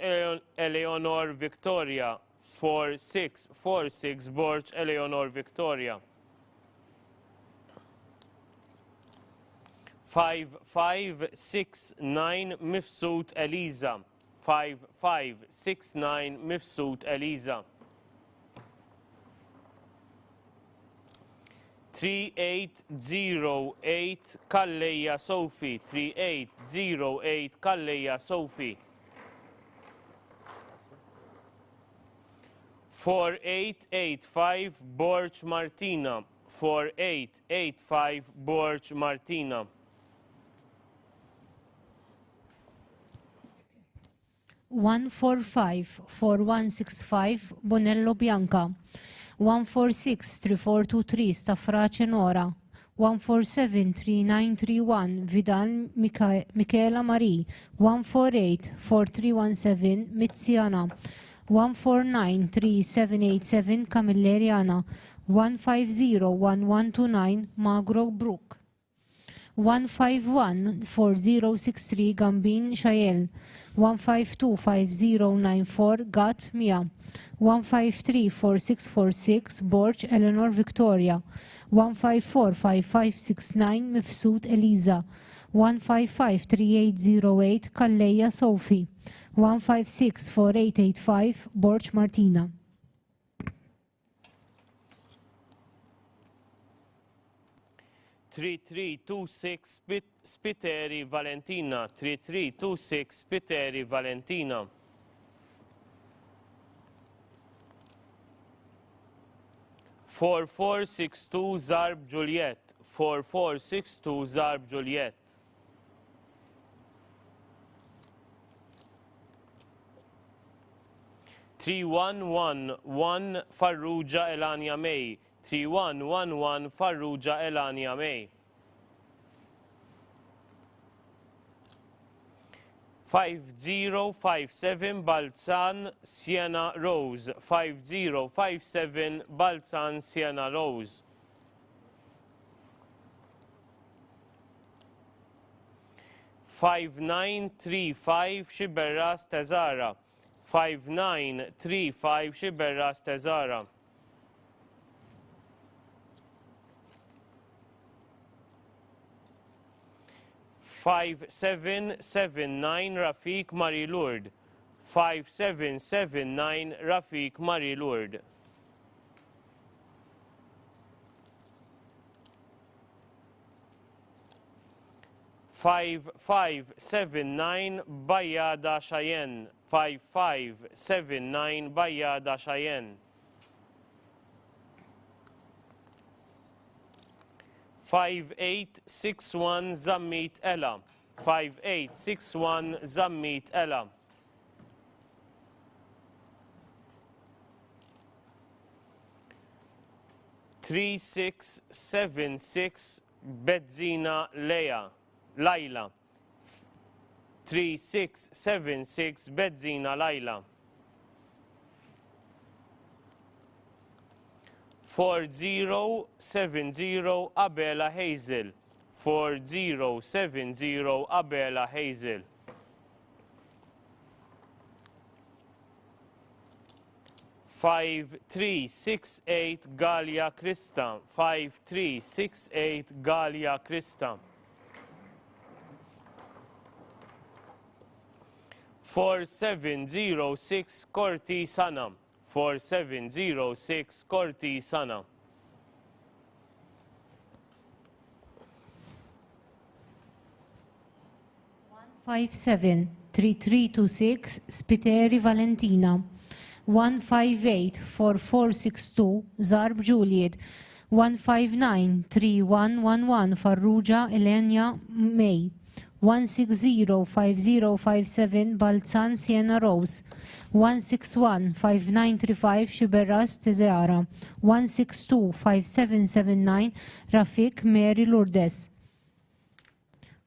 Eleonor Victoria. 4646 Borch Eleonor Victoria. 5569 Mifsud Eliza. 5569 Mifsud Eliza. 3808 Kalleja Sophie. 3808 Kalleja Sophie. 4885 Borch Martina. 4885 Borch Martina. 145 4165 Bonello Bianca. 146 3423 Stafrace Nora. 147 3931 Vidal Michela Marie. 148 4317 Mitziana. 1493787 Camilleri Anna, 1501129 Magro Brook, 1514063 Gambin Shayel, 1525094 Gat Mia, 1534646 Borch Eleanor Victoria, 1545569 Mifsud Eliza, 1553808 Kalleja Sophie, 1564885 Borch Martina. Three 3326 Spiteri Valentina, 3326 Spiteri Valentina. Four 462 Zarb Juliet, 4462 Zarb Juliet. Three 111 Farrugia Elania May, 3111 Farrugia Elania May. 5057 Balzan Siena Rose, 5057 Balzan Siena Rose. 5935 Xiberras Tezara, 5935 Xiberras Tezara. 5779 Rafiq Marie Lourdes, 5779 Rafiq Marie Lourdes. 5579 Bayada Cheyenne, 5579 Bayada Cheyenne. 5861 Zammit Ella, 5861 Zammit Ella. 3676 Bedzina Leia, Laila, 3676 Bedzina Laila. 4070 Abela Hazel, 4070 Abela Hazel. 5368 Galia Krista, 5368 Galia Krista. 4706 Corti Sana, 4706 Corti Sana. 1573326 Spiteri Valentina, 1584462 Zarb Juliet, 1593111 Farrugia Elenia May, 1605057 Balzan Siena Rose, 1615935 Xiberras Tezeara, 1625779 Rafiq Mary Lourdes,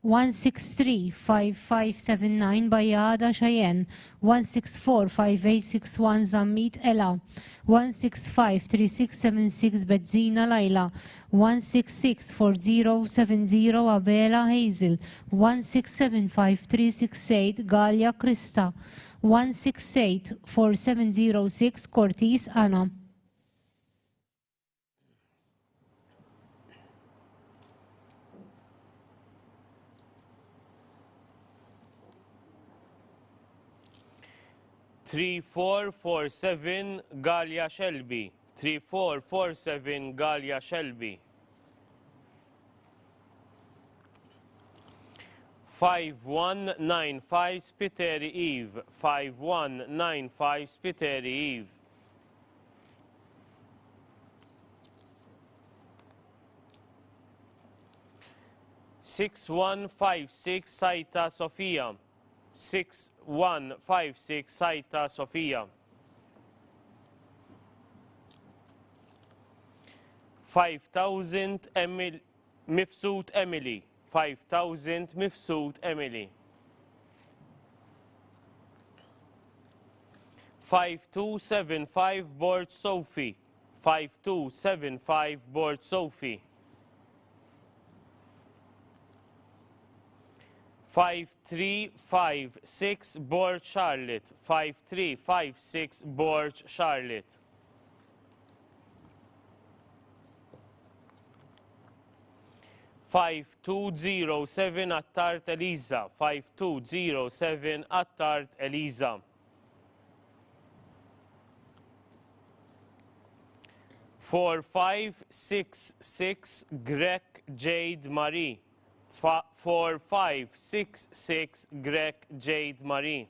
1635579 Bayada Cheyenne, 1645861 Zammit Ella, 1653676 Bedzina Laila, 1664070 Abela Hazel, 1675368 Galia Krista, 1684706 Cortis Anna. 3447 Galia Shelby, 3447 Galia Shelby. 5195 Spiteri Eve, 5195 Spiteri Eve. 6156 Saita Sofia, 6156 Saita Sofia. 5000 Mifsud Emily, 5000 Mifsud Emily. 5275 Bord Sophie. 5275 Bord Sophie. 5356 Bord Charlotte. 5356 Bord Charlotte. 5207 Attart Eliza. 5207 Attart Eliza. 4566 Greg Jade Marie. 4566 Greg Jade Marie.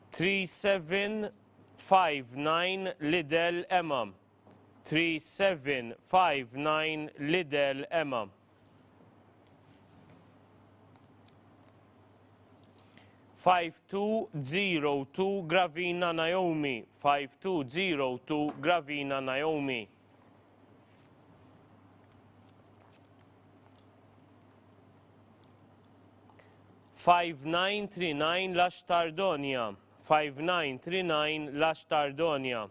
3759 Lidl Emma. 3759 Lidl Emma. 5202 Gravina Naomi. 5202 Gravina Naomi. 5939 Lash Tardonia. 5939 Lash Tardonia.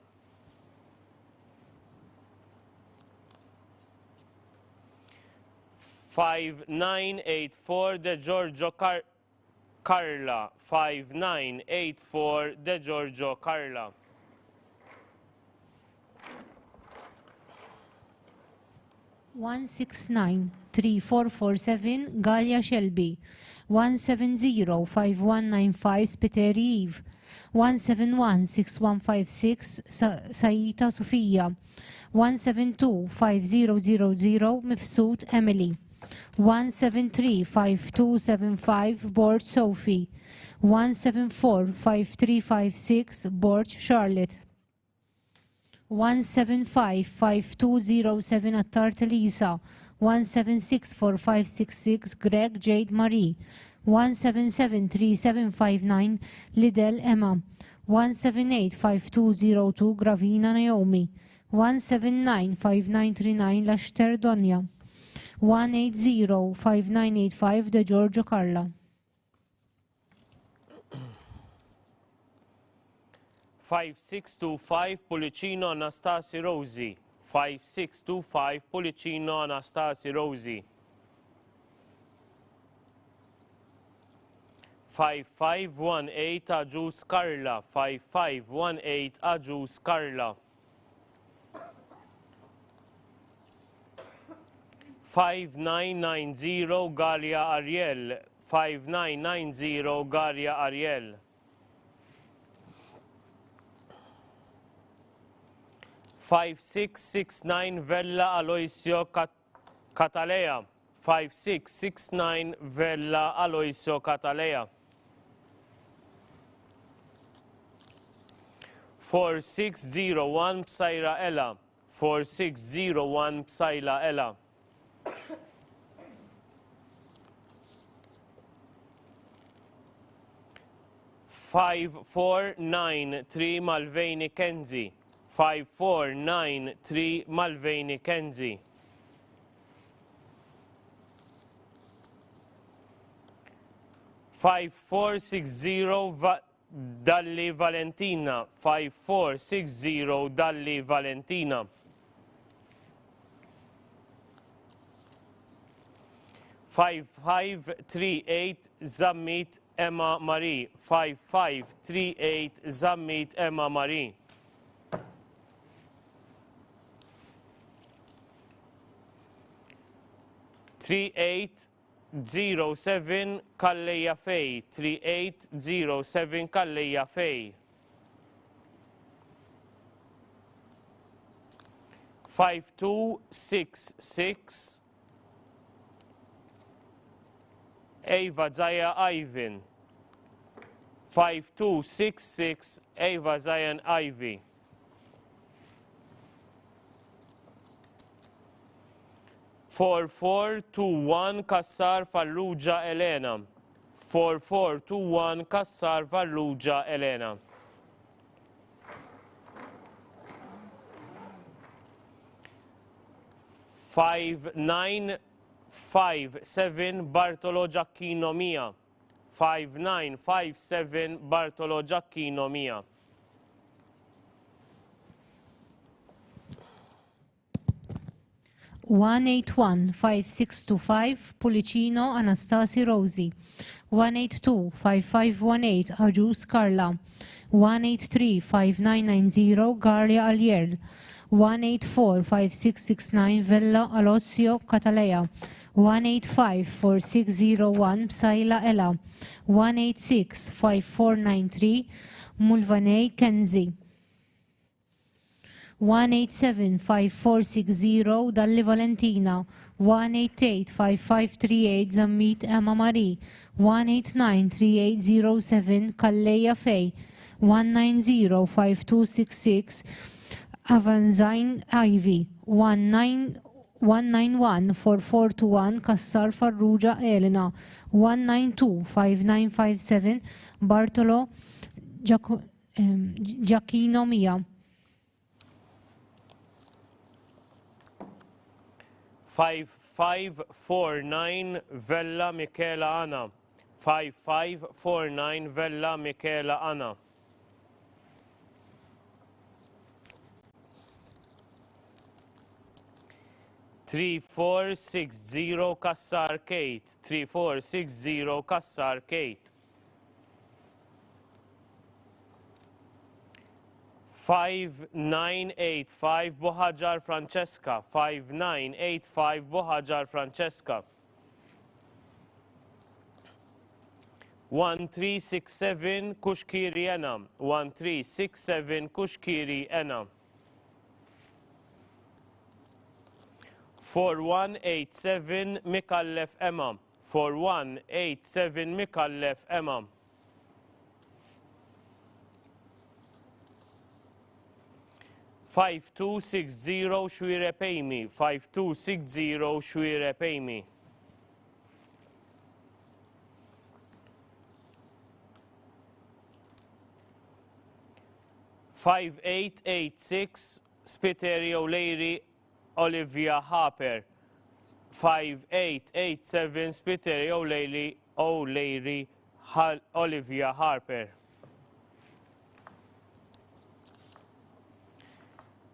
5984 De Giorgio Carla. 5984 De Giorgio Carla. 169-3447 Gallia Shelby. 170-5195 Spiteri Eve. 171-6156 Saita Sofia. 172-5000 Mifsud Emily. 173-5275 Bord Sophie. 174-5356 Bord Charlotte. 175-5207 Attart Elisa. 176-4566 Greg Jade Marie. 177-3759 Lidl Emma. 178-5202 Gravina Naomi. 179-5939 Lashter Donja. 180-5985 De Giorgio Carla. 5625 Policino Anastasi Rosi. 5625 Policino Anastasi Rosi. 5518 Agius Carla. 5518 Agius Carla. 5990 Galia Ariel. 5990 Galia Ariel. 5669 Vella Aloisio Catalea. 5669 Vella Aloisio Catalea. 4601 Psaira Ella. 4601 Psaila Ella. 5493 Malveni Kenzie. 5493 Malveni Kenzie. 5460 Dalli Valentina. 5460 Dalli Valentina. 5538 Zammit Emma Marie. 5538 Zammit Emma Marie. 3807 Kalleja Fej. 3807 Kalleja Fej. 5266 Eva Zaya Ivan. 5266 Eva Zayan Ivy. 4421 Kassar Farrugia Elena. 4421 Kassar Farrugia Elena. 59 5957 Bartolo Giacchino Mia. 5957 Bartolo Giacchino Mia. One 5625 Pulicino Anastasi Rosi. 182-5518 Ajus Carla. 183-5990 Garlia Alier. 184-5669 Villa Alosio Catalea. 185-4601 Psaila Ella. 186-5493 Mulvaney Kenzi. 187-5460 Dalli Valentina. 188-5538 Zammit Emma Marie. 189-3807 Kalleja Fej. 190-5266 Avanzine Ivy. 191-4421 Kassar Farrugia Elena. 192-5957 Bartolo Giacchino Mia. 5549 Vella Michela Anna. 5549 Vella Michela Anna. 3460 Kassar Kate. 3460 Kassar Kate. 5985 Bohajar Francesca. 5985 Bohajar Francesca. 1367 Kushkiri Ena. 1367 Kushkiri Ena. 4187 Mikallef Emma. 4187 Mikallef Emma. 5260 Shwire Paymi. 5260 Shwire Paymi. 5886 Spiteri O'Leary Olivia Harper. 5887 Spiteri O'Leary Olivia Harper.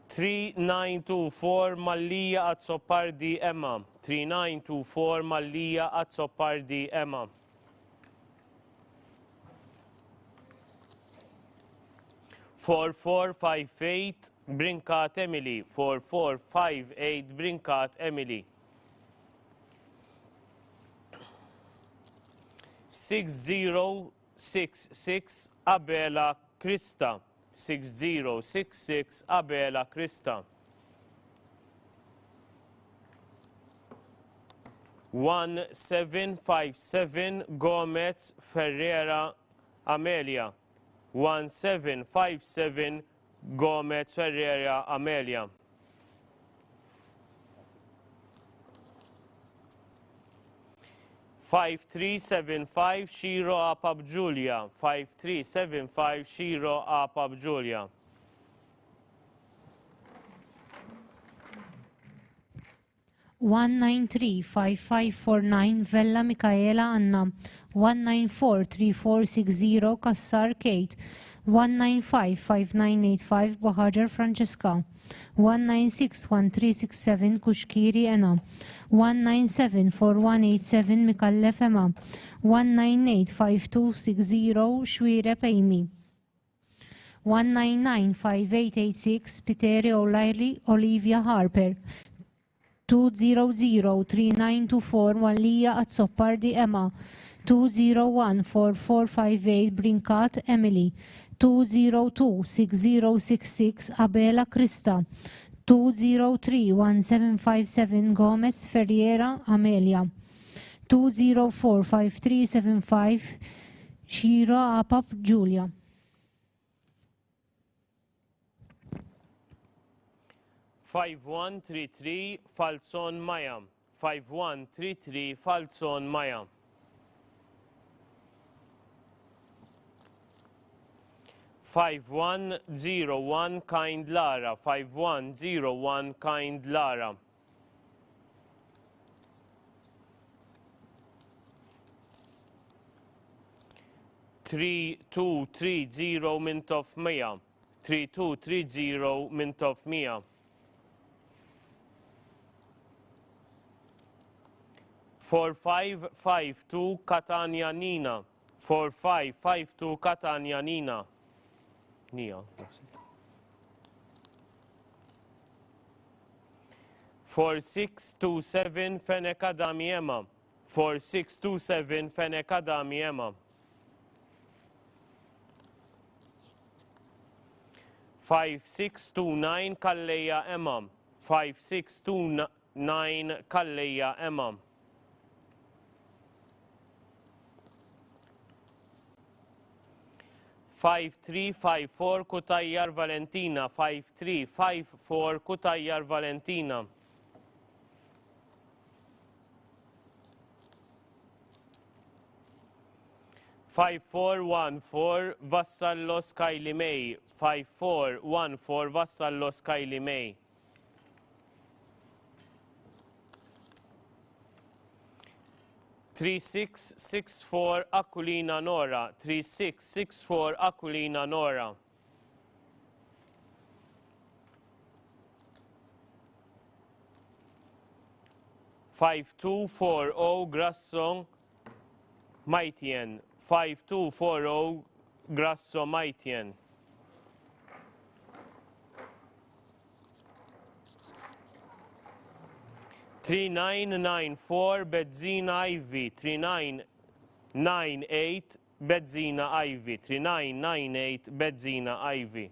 3924 Mallia Azzopardi Emma. 3924 Mallia Azzopardi Emma. 4458 Brinkat Emily. 4458 Brinkat Emily. 6066 Abela Krista. 6066 Abela Krista. 1757 Gomez Ferreira Amelia. 1757 Gomez Ferreira Amelia. 5375 Shiro Apap Julia. 5375 Shiro Apap Julia. 193-5549 Vella Michaela Anna. 194-3460 Kassar Kate. 195-5985 Bohajar Francesca. 196-1367 Kushkiri Ena. 197-4187 Mikallef Emma. 198-5260 Shwire Paymi. 199-5886 Piteri O'Leary Olivia Harper. 200-3924 Mallia Azzopardi Emma. 201-4458 Brinkat Emily. 202-6066 Abela Krista. 203-1757 Gomez Ferreira Amelia. 204-5375 Shiro Apap Julia. 5133 Falson Maya. 5133 Falson Maya. 5101 Kind Lara. 5101 Kind Lara. 3230 mintof 100. 3230 mintof 100. 4552 Catania Nina. 4552 Catania Nina. Nia. 4627 Feneka Damiema. 4627 Feneka Damiema. 5629 Kalleja Emma. 5629 Kalleja Emma. 5354 Kutajjar Valentina. 5354 Kutajjar Valentina. 5414 Vassallos Kylie May. 5414 Vassallos Kylie May. 3664 Aquilina Nora. 3664 Aquilina Nora. 5240 Grasso Maitien. 5240 Grasso Maitien. 3994 Bedzina Ivy. 3998 Bedzina Ivy. 3998 Bedzina Ivy.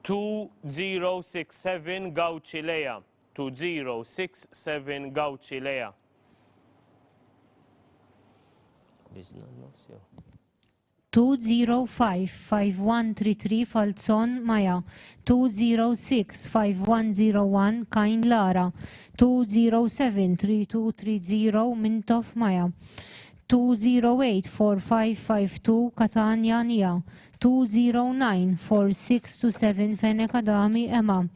2067 Gauchilea. 2067 Gauchilea. Bizna nos, jo. 205-5133 Falzon Maja, 206-5101 Kain Lara, 207-3230 Mintof Maja, 208-4552 Catania Nia, 209-4627 Fenekadami Emma,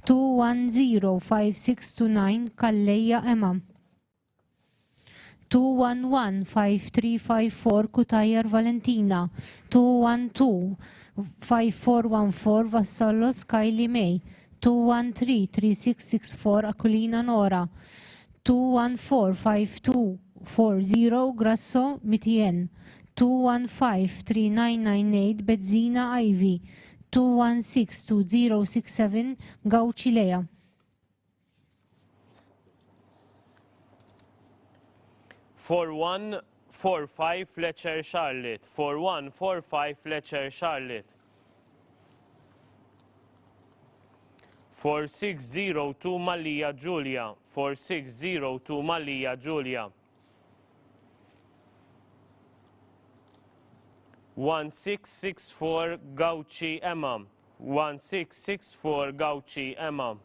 210-5629 Kalleja Emma, 211-5354 Kutajjar Valentina, 212-5414 Vassallos Kylie May, 213-3664 Aquilina Nora, 214-5240 Grasso Mitien, 215-3998 Bedzina Ivy, 216-2067 Gauchilea. 4145 Fletcher Charlotte. 4145 Fletcher Charlotte. 4602 Malia Giulia. 4602 Malia Giulia. 1664 Gauchi Emma. 1664 Gauchi Emma.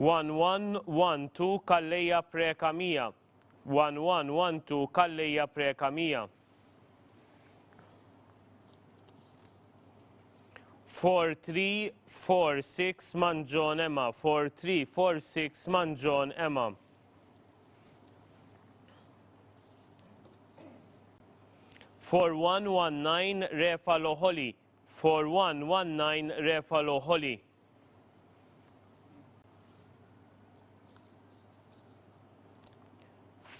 1112 Kalleja Prekamija. 1112 Kalleja Prekamija. 4346 Manjon Emma. 4346 Manjon Emma. 4119 Refalo Holly. 4119 Refalo Holly.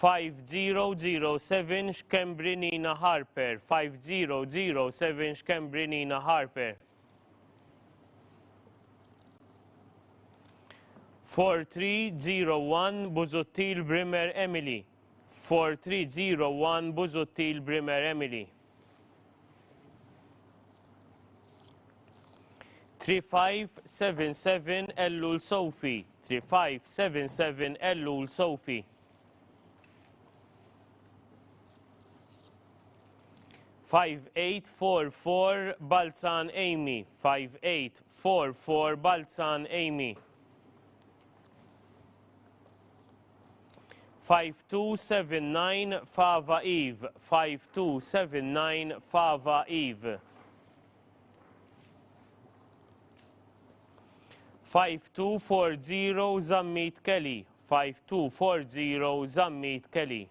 5007 Shkembrinina Harper. 5007 Shkembrinina Harper. 4301 Buzuttil Brimmer Emily. 4301 Buzuttil Brimmer Emily. 3577 Ellul Sophie. 3577 Ellul Sophie. 5844 Balzan Amy. 5844 Balzan Amy. 5279 Fava Eve. 5279 Fava Eve. 5240 Bniet Kelly. 5240 Bniet Kelly.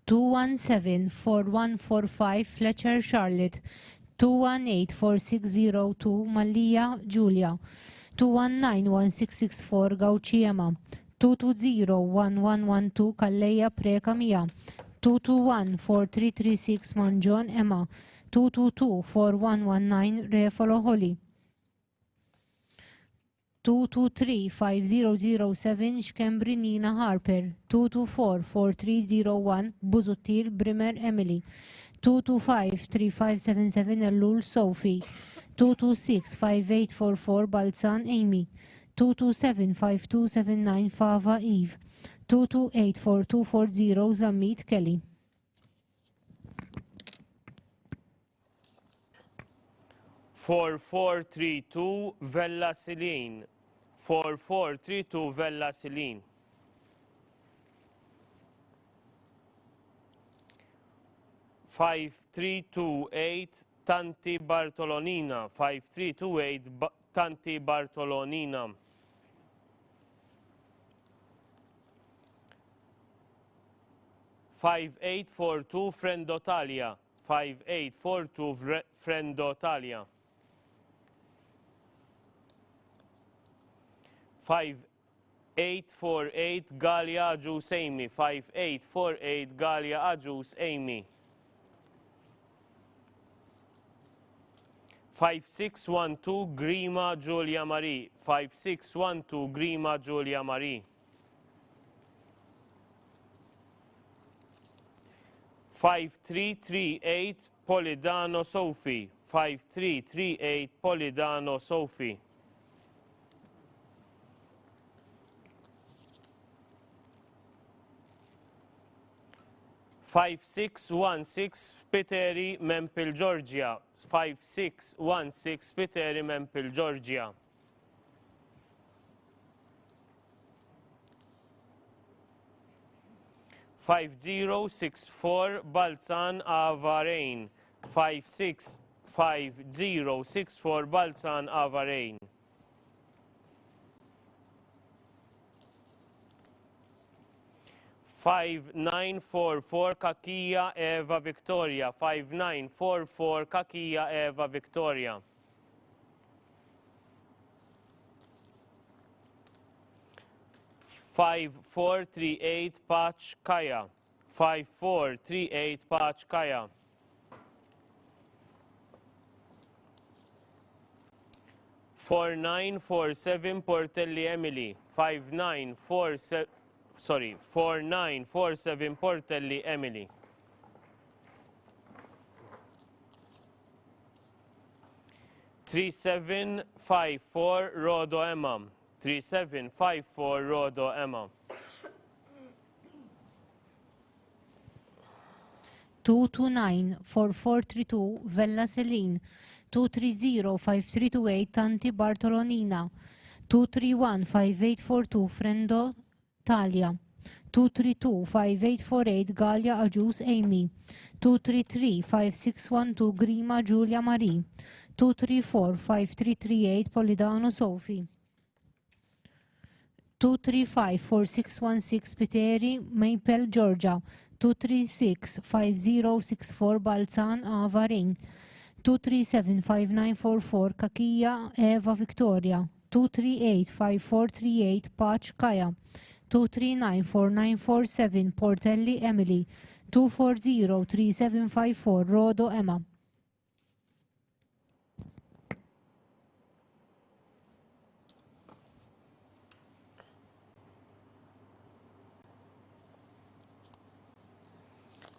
Two 4145 Fletcher Charlotte. 2184602 Mallia Julia. 2191664 Gauci Emma. 2201112 Kalleja Preka Mia. 2214336 Manjon Emma. 2224119 Refolo Holly. 2235007 Xkembri Nina Harper. 2244301 Buzuttil Brimer Emily. 2253577 Ellul Sophie. 2265844 Balzan Amy. 2275279 Fava Eve. 2284240 Zammit Kelly. 4432 Vella Celine. 4432 Vella Celine. 5328 Tanti Bartolonina. 5328 Tanti Bartolonina. 5842 Frendotalia. 5842 Frendotalia. 5848 Galia Ajus Amy. 5848 Galia Ajus Amy. 5612 Grima Giulia Marie. 5612 Grima Giulia Marie. 5338 Polidano Sophie. 5338 Polidano Sophie. 5616 Spiteri Mempil Georgia. 5616 Spiteri Mempil Georgia. 5064 Balzan Avarain. 5064 Balzan Avarain. 5944 Kakia Eva Victoria. 5944 Kakia Eva Victoria. 5438 Patch Kaya. 5438 Patch Kaya. 4947 Portelli Emily. 4947 Portelli Emily. 3754 Rodo Emma. 3754 Rodo Emma. 2294432 Vella Celine. 2305328 Tanti Bartolonina. 2315842 Frendo Talia. 2325848 Galia Ajus Amy. 2335612 Grima Giulia Marie. 2345338 Polidano Sophie. 2354616 Piteri Maple Georgia. 2365064 Balzan Avarin. 2375944 Kakia Eva Victoria. 2385438 Patch Kaya. 2394947 Portelli Emily. 2403754 Rodo Emma.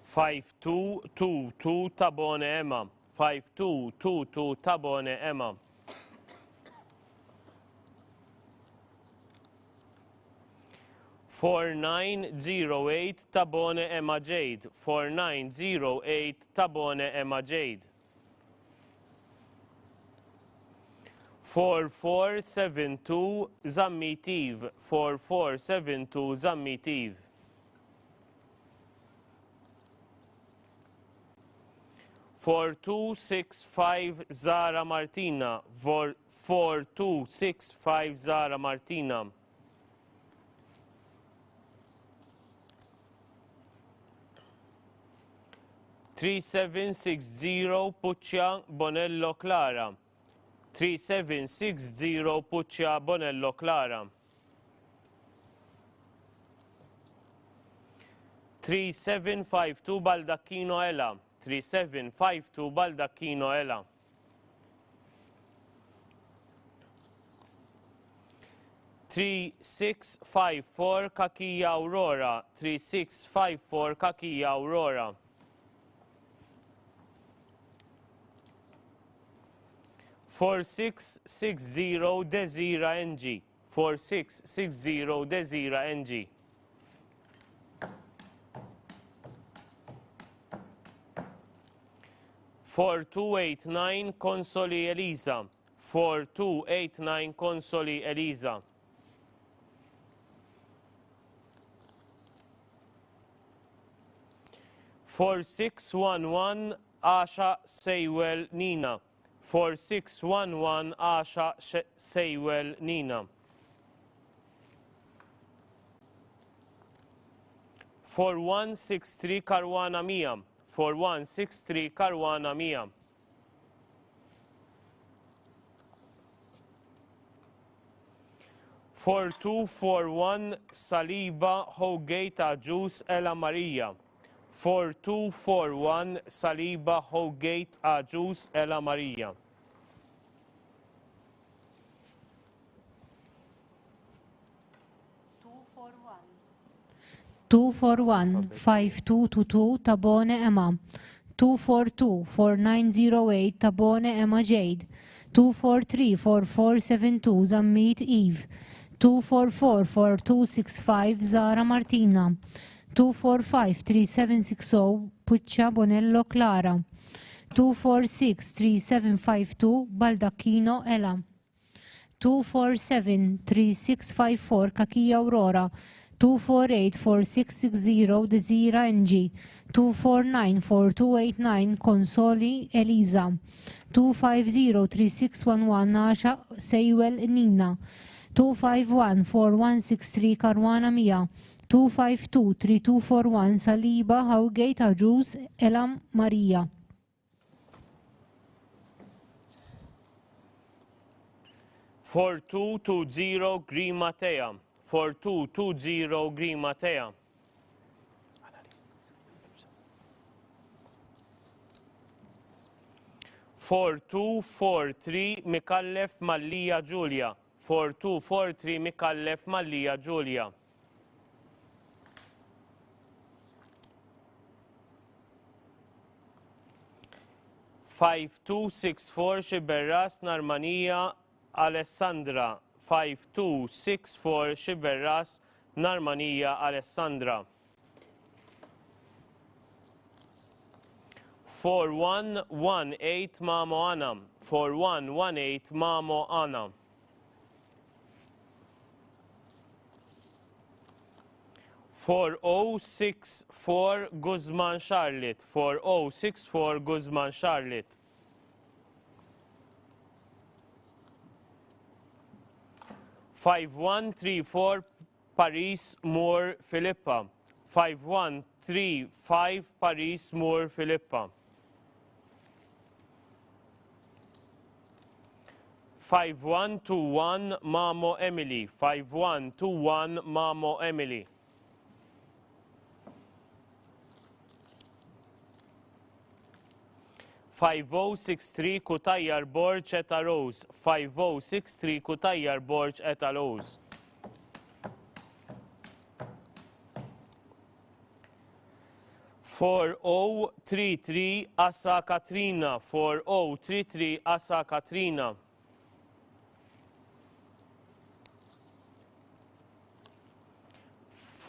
5222 Tabone Emma. 5222 Tabone Emma. 4908 Tabone Emma Jade. 4908 Tabone Emma Jade. 4472 Zammitiv. 4472 Zammitiv. 4265 Zara Martina. 4265 Zara Martina. 3760 Puccia Bonello Clara. 3760 Puccia Bonello Clara. 3752 Baldacchino Ela. 3752 Baldacchino Ela. 3654 Kakija Aurora. 3654 Kakija Aurora. 4660 Desira NG. 4660 Desira NG. 4289 Consoli Elisa. 4289 Consoli Elisa. 4611 Asha Sejwel Nina. 4611 Asha Sejwel Nina. 4163 Karwana Mia. 4163 Karwana Mia. 4241 Saliba Hogate Ajus Ela Maria. 4241 Saliba Hogate Ajus Ela Maria. 241 5222 Tabone Emma. 242 4908 Tabone Emma Jade. 243 4472 Zammit Eve. 244 4265 Zara Martina. 245 3760 Puccia Bonello Clara. 246 3752 Baldacchino Ela. 247 3654 Kakija Aurora. 248 4660 Desira NG. 249 4289 Consoli Elisa. 250 3611 Asha Sejwel Nina. 251 4163 Karwana Mia. 252 3241 Saliba Howgate Ajus Ela Maria. 4220 Grimatea. 4220 Grimatea. 4243 Mikallef Mallija Giulia. 4243 Mikallef Mallija Giulia. 5264 Xiberras Narmanija Alessandra. 5264 Xiberras Narmanija Alessandra. 4118 Mamo Anna. 4118 Mamo Anna. 4064 Guzman Charlotte. 4064 Guzman Charlotte. 5134 Paris Moore Filippa. 5135 Paris Moore Filippa. 5121 Mamo Emily. 5121 Mamo Emily. 5063 Kutajjar Borġ Eta Rose. 5063 Kutajjar Borġ Eta Rose. 4033 Assa Katrina. 4033 Assa Katrina.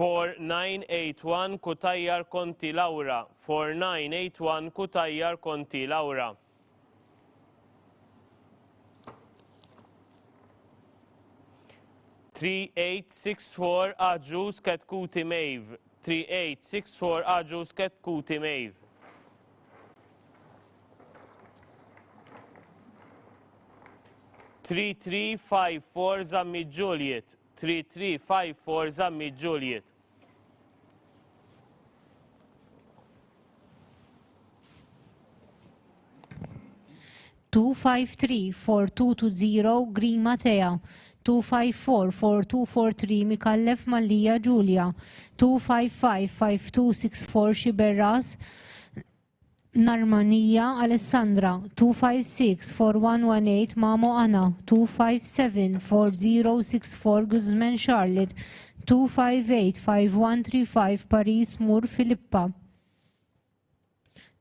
4981 Kutajjar Konti Laura. 4981 Kutajjar Konti Laura. 3864 Aġus Ketkuti Maeve. 3864 Aġus Ketkuti Maeve. 3354 Zammi Juliet. 3354 Zammi Juliet. 253-4220 Green Matea, 254-4243 Mikallef Mallija Giulia, 255-5264 Xiberras Narmanija Alessandra, 256-4118 Mamo Anna, 257-4064 Guzman Charlotte, 258-5135 Paris Mur Filippa,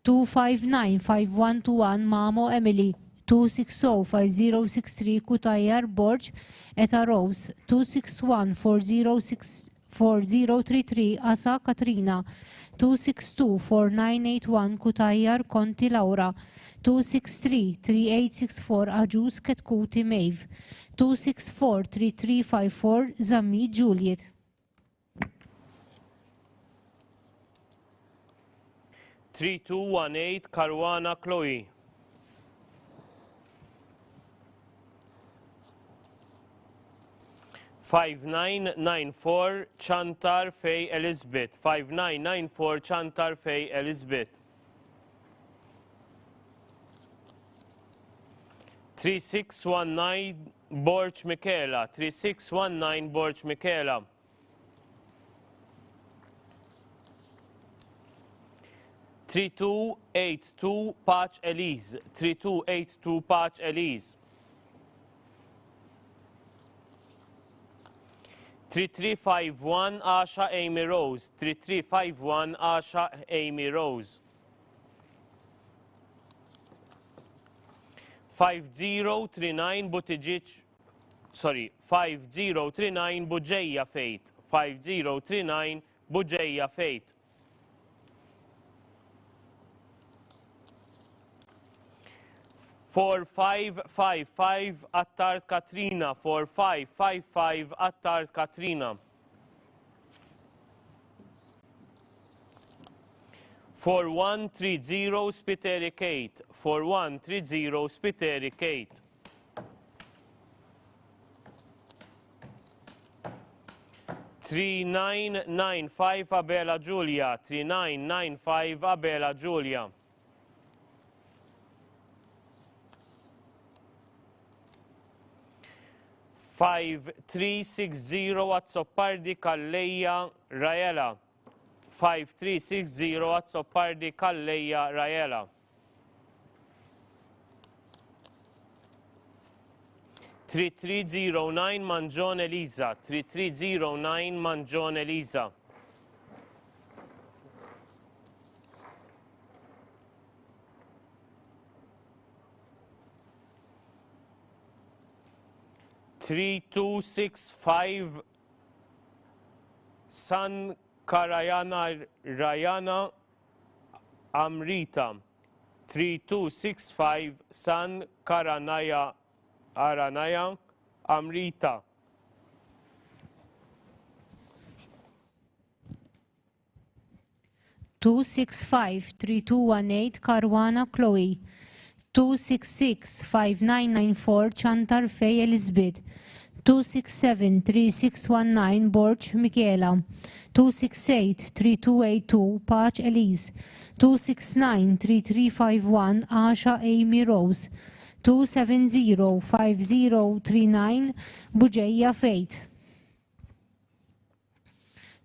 259-5121 Mamo Emily, 260-5063 Kutajjar Borġ Eta Rose, 261-4033 Asa Katrina, 262-4981 Kutajjar Konti Laura, 263-3864 Aġus Ketkuti Maeve, 264-3354 Zammi Juliet. 3218 Caruana Chloe. 5994 Chantar Fej Elizabeth. 5994 Chantar Fej Elizabeth. 3619 Borġ Michela. 3619 Borġ Michela. 3282 Paċ Elise. 3282 Paċ Elise. 3351 Asha Amy Rose. 3351 Asha Amy Rose. 5039 5039 Buġeja Fejt. 5039 Buġeja Fejt. 4555 Attard Katrina. 4555 Attard Katrina. 4130 Spiteri Kate. 4130 Spiteri Kate. 3995 Abela Giulia. 3995 Abela Giulia. 5360 Azzopardi Calleja Raela. 5360 Azzopardi Calleja Raela. 3309 Mangione Elisa. 3309 Mangione Elisa. 3265 San Karayana Rayana Amrita. 3265 San Karanaya Aranaya Amrita. 265-3218 Caruana Chloe, 266-5994 Chantar Fej Elizabeth, 267-3619 Borġ Michela, 268-3282 Paċ Elise, 269-3351 Asha Amy Rose, 270-5039 Buġeja Fejt,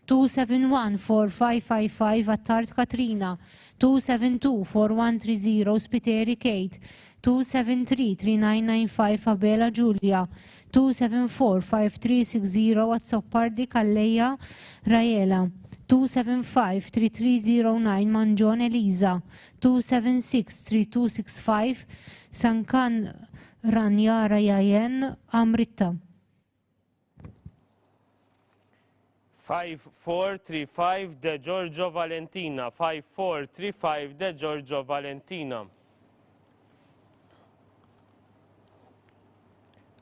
271-4555 Attard Katrina, 272-4130 Spiteri Kate, 273-3995 Abela Giulia, 274-5360 Azzopardi Calleja Raela, 275-3309 Mangione Elisa, 276-3265 Sankan Ranjara Jajen Amritta. 5435 De Giorgio Valentina. 5435 De Giorgio Valentina.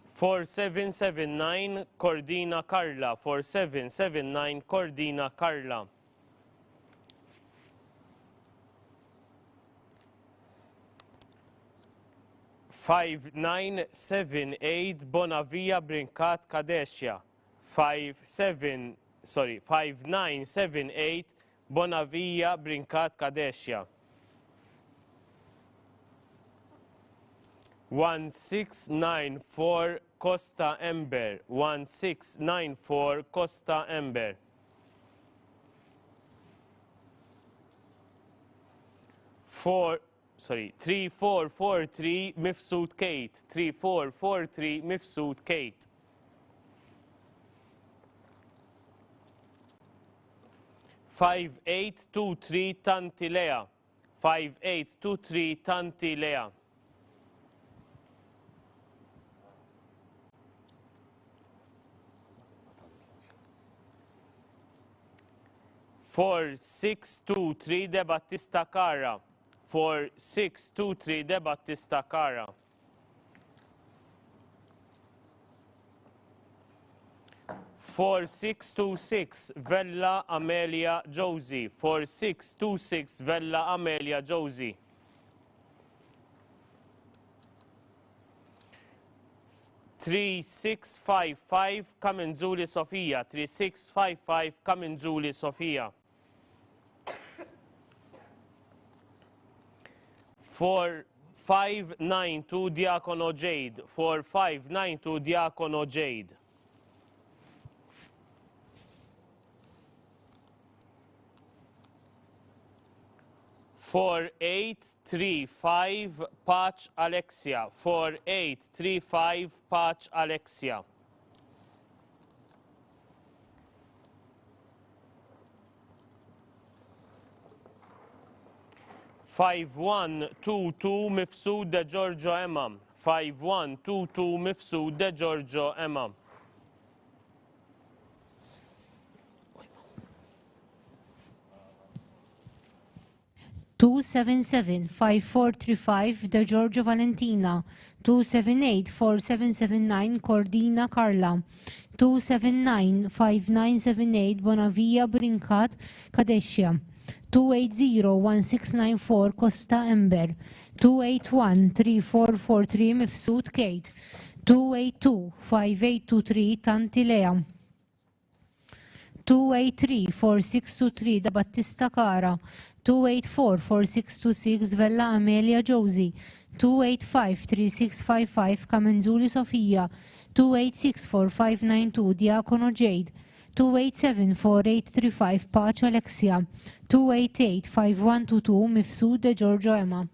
4779 Cordina Carla. 4779 Cordina Carla. 5978 Bonavia Brinkat Kadesha. 5978 Bonavia Brinkat Kadesha. 1694 Costa Ember. 1694 Costa Ember. 3443 Mifsud Kate. 3443 Mifsud Kate. 5823 Tanti Lea. 5823 Tanti Lea. 4623 De Battista Cara. 4623 De Battista Cara. 4626 Vella Amelia Josie. 4626 Vella Amelia Josie. 3655 Kamenzuli Sofia. 3655 Kamenzuli Sofia. 4592 Diacono Jade. 4592 Diacono Jade. 4835 Patch Alexia. 4835 Patch Alexia. 5122 Mifsud De Giorgio Emma. 5122 Mifsud De Giorgio Emma. 277-5435 De Giorgio Valentina, 278-4779 Cordina Carla, 279-5978 Bonavia Brinkat Kadesha, 280-1694 Costa Ember, 281-3443 Mifsud Kate, 282-5823 Tanti Lea, 283-4623 Da Battista Cara, 284-4626 Vella Amelia Josie, 285-3655 Kamenzuli Sofia, 286-4592 Diacono Jade, 287-4835 Pace Alexia, 288-5122 Mifsud De Giorgio Emma.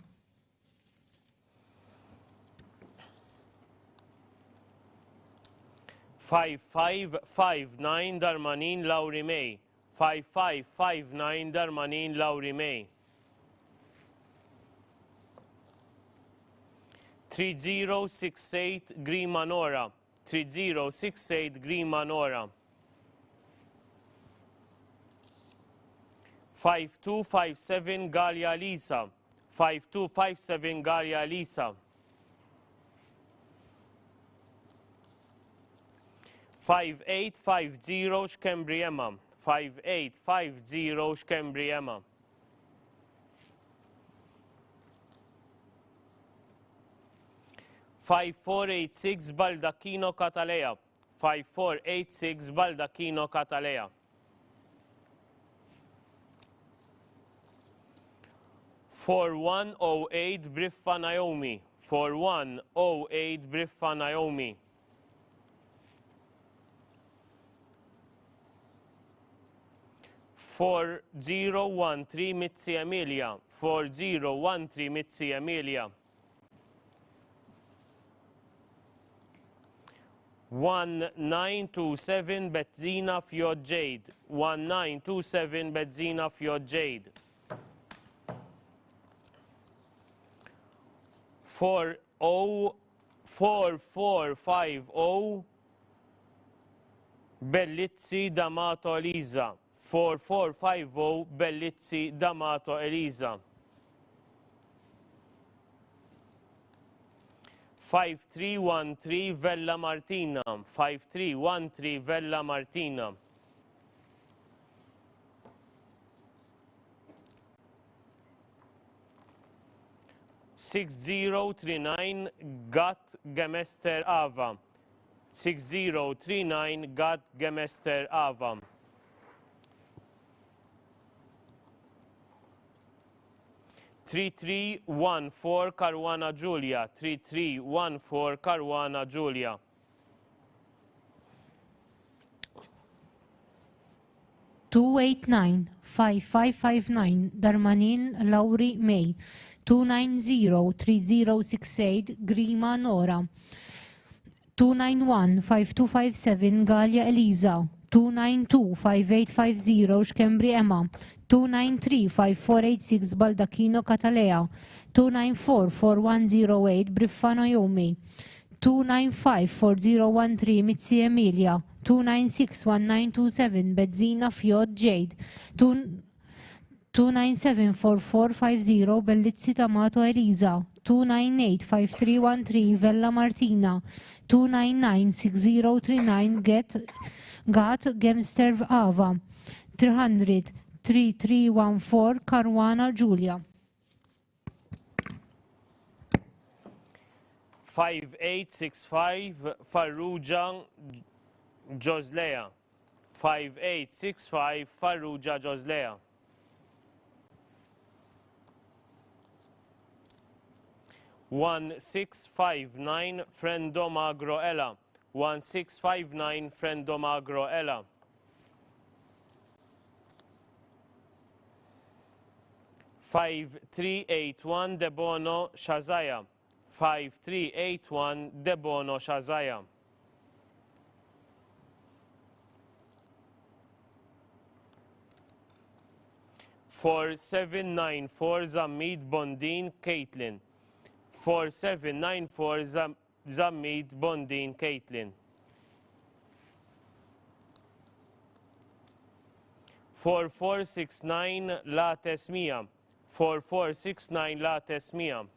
5559 Darmanin Lauri May. 5559 Darmanin Lauri May. 3068 Grima Nora. 3068 Grima Nora. 5257 Galia Lisa. 5257 Galia Lisa. 5850 Shkembri Emma. 5850 Shkembri Emma. 5486 Baldacchino Catalea. 5486 Baldacchino Catalea. 4108 Briffa Naomi. 4108 Briffa Naomi. 4013 Mitzi Emilia. 4013 Mitzi Emilia. 1927 Betzina Fjord Jade. 1927 Betzina Fjord Jade. 4450 Bellizzi D'Amato Elisa. 4450 Bellizzi D'Amato Elisa. 5313 Vella Martina. 5313 Vella Martina. 6039 Gat Gemester Ava. 6039 Gat Gemester Ava. 3314 Caruana Giulia. 3314 Caruana Giulia. 289-5559 Darmanin Lauri May. 290-3068 Grima Nora. 291-5257 Gallia Eliza. 292-5850 Xkembri Emma. 293-5486 Baldacchino Catalea. 294-4108 Briffano Yomi. 295-4013 Mitzi Emilia. 296-1927 Bezzina Fjod Jade. 297-4450 Bellizzi Tamato Eliza. 298-5313 Vella Martina. 299-6039 Gat Gemster Ava. 300-3314 Caruana Giulia. 5865 Farrugia Joslea. 5865 Farrugia Joslea. 1659 Frendomagro Ella. 1659 Frendomagro Ella. 5381 Debono Shazaya. 5381 Debono Shazaya. 4794 Zamid Bondin Caitlin. 4794 Zamid Bondin Caitlin. 4469 La Tesmia. 4469 La Tesmia.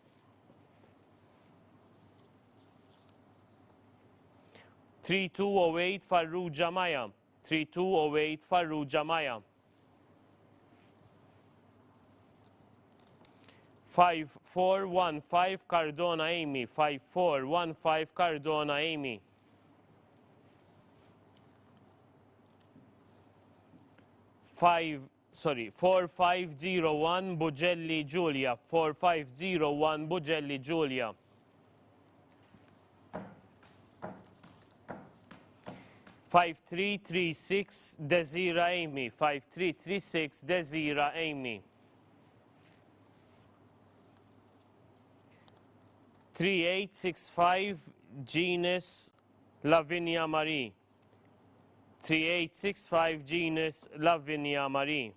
3208 Farrugia Maya. 3208 Farrugia Maya. 5415 Cardona Amy. 5415 Cardona Amy. 4501 Bugelli Giulia. 4501 Bugelli Giulia. 5336 Desira Amy. 5336 Desira Amy. 3865 Genus Lavinia Marie. 3865 Genus Lavinia Marie.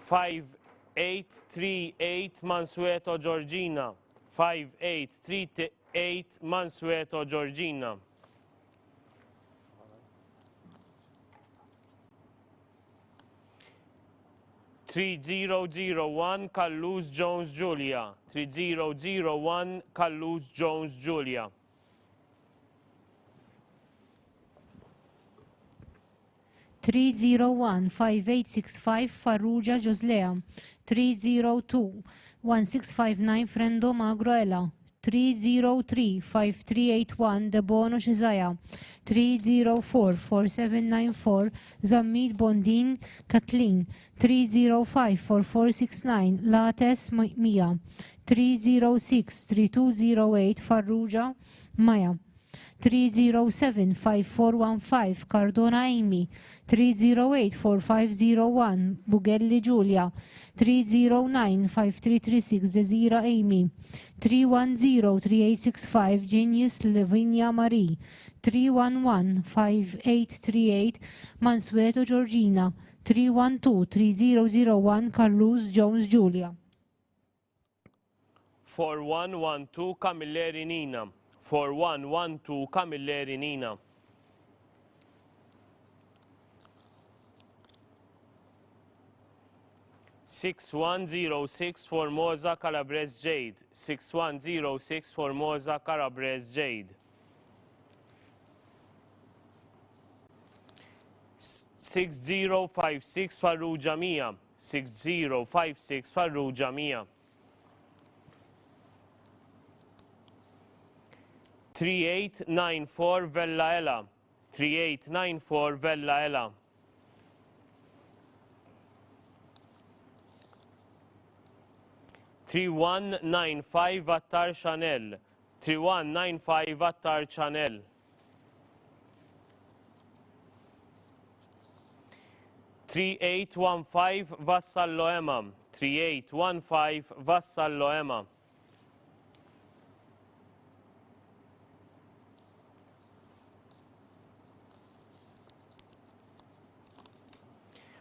5838 Mansueto Georgina. 5838 Mansueto Georgina. 3001 Callus Jones Julia. 3001 Callus Jones Julia. 301-5865 Farrugia Joslea. 302-1659 Frendo Magro Ella. 303-5381 Debono Shizaya. 304-4794 Zamid Bondin Kathleen. 305-4469 Lates Mia. 306-3208 Farrugia Maya. 307-5415 Cardona Amy. 308-4501 Bugelli Giulia. 309-5336 Desira Amy. 310-3865 Genius Lavinia Marie. 311-5838 Mansueto Georgina. 312-3001 Carlus Jones Julia. 4112 Camilleri Nina. 4112 Camilleri Nina. 6106 Formosa Calabrese Jade. 6106 Formosa Calabrese Jade. 6056 Farrugia 100. 6056 Farrugia 100. 3894 Vella Ela. 3894 Vella Ela. 3195 Attar Chanel. 3195 Attar Chanel. 3815 Vassallo Ema. 3815 Vassallo Ema.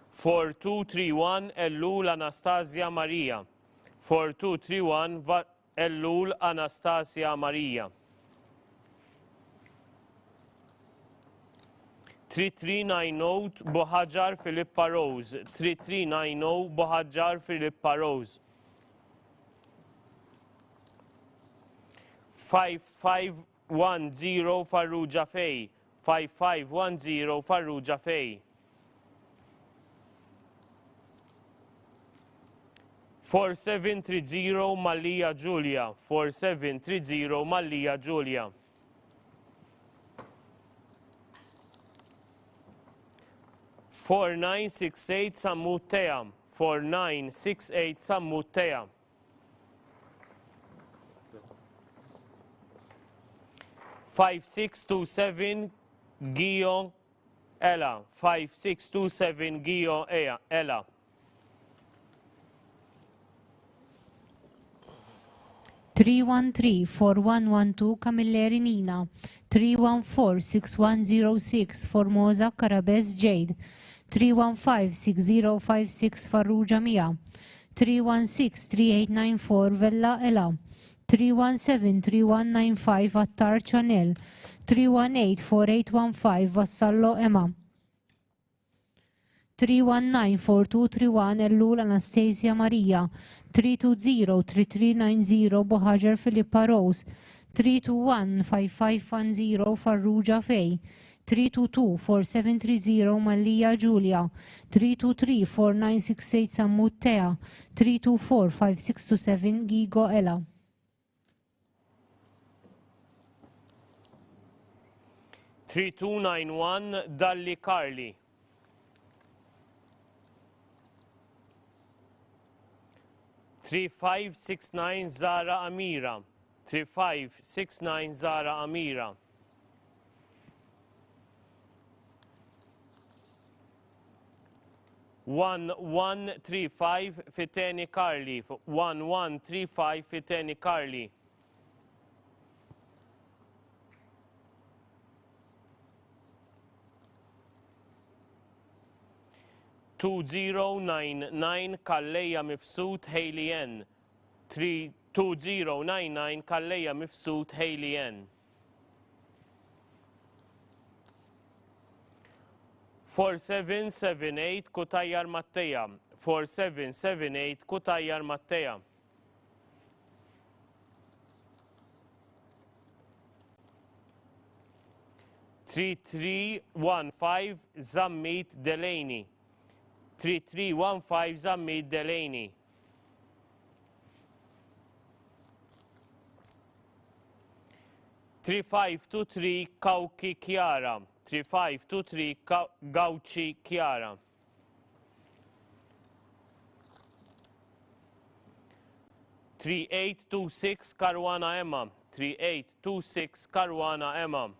4231 Ellul Anastasia Maria. 4231 Ellul Anastasia Maria. 3390 Bohajar Filippa Rose. 3390 Bohajar Filippa Rose. 5510 Farrugia Fej. 5510 Farrugia Fej. 4730 Mallia Giulia. 4730 Mallia Giulia. 4968 Sammutea. 4968 Sammutea. 5627 Gio Ella. 5627 Gio Ella. 313-4112 Camilleri Nina. 314-6106 Formosa Carabez Jade. 315-6056 Farrugia Mia. 316-3894 Vella Ella. 317-3195 Attar Chanel. 318-4815 Vassallo Emma. 319-4231 Ellul Anastasia Maria. 320-3390 Bohajar Filippa Rose. 321-5510 Farrugia Fej. 322-4730 Mallia Giulia. 323-4968 Sammutea. 324-5627 Gigo Ella. 3291 Dalli Carli. 3569 Zara Amira. 3569 Zara Amira. 1135 Fiteni Carli. 1135 Fiteni Carli. 2099 Kalleja Mifsud Halien. 2099 Kalleja Mifsud Halien. 4778 Kutajjar Matteja. 4778 Kutajjar Matteja. 3315 Zammit Delaney. 3315 Zammit Delaney. 3523 Kauki Chiara. 3523 Gauci Chiara. 3826 Caruana Emma. 3826 Caruana Emma.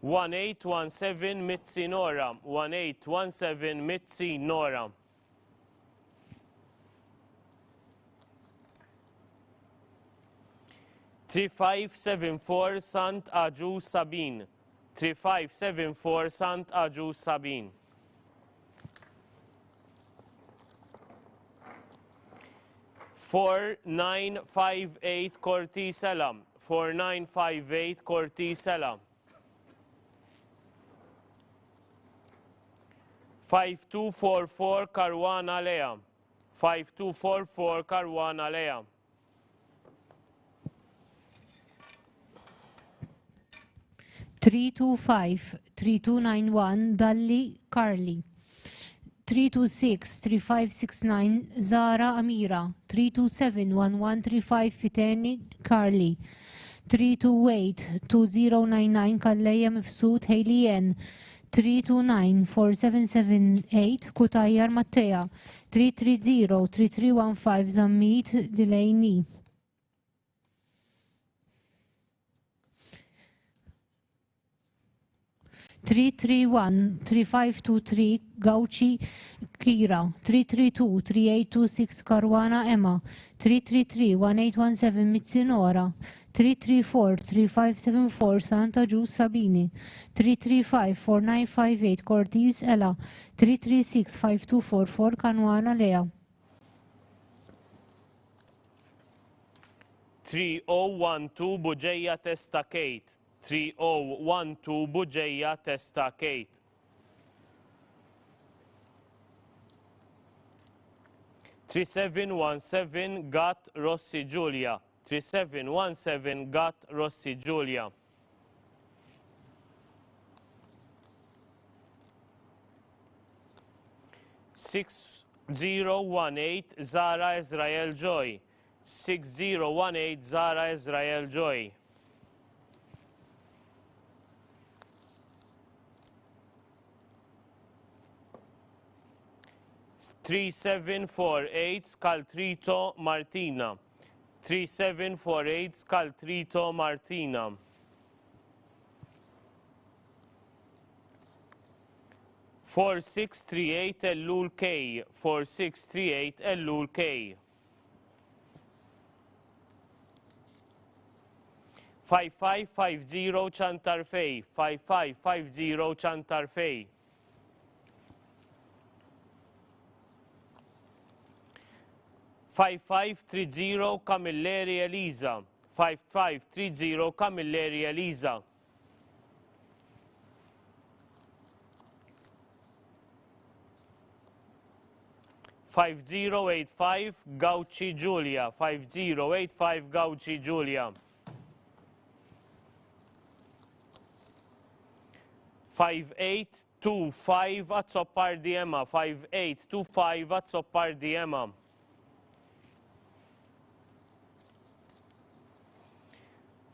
1817 Mitzi Nora. 1817 Mitzi Nora. 3574 Sant Aju Sabin. 3574 Sant Aju Sabin. 4958 Cortisella. 4958 Cortisella. 5244 Caruana Lea. 5244 Caruana Lea. 325-3291 Dalli Carli. 326-3569 Zara Amira. 327-1135 Fiterni Carli. 328-2099 Kalleja Mifsud Hejlien. 329-4778 Kutajjar Mattea. 330-3315 Zammit Delaney. 331-3523 Gauci Kira. 332-3826 Karwana Emma. 333-1817 Mitzinora. 334-3574 Santa Gius Sabini. 335-4958 Cortez Ella. 336-5244 Kanwana Lea. 3012 Buġeja Testa Kate. 3012 Buġeja Testa Kate. 3717 Gat Rossi Giulia. 3717 Gat Rossi Giulia. 6018 Zara Israel Joy. 6018 Zara Israel Joy. 3748 Scaltrito Martina. 3748 Scaltrito Martina. 4638 Ellul K. 4638 Ellul K. 5550 Chantarfej. 5550 Chantarfej. 5530 Camilleri Eliza. 5530 Camilleri Eliza. 5085 Gauci Giulia. 5085 Gauci Giulia. 5825 Azzopardi Emma. 5825 Azzopardi Emma.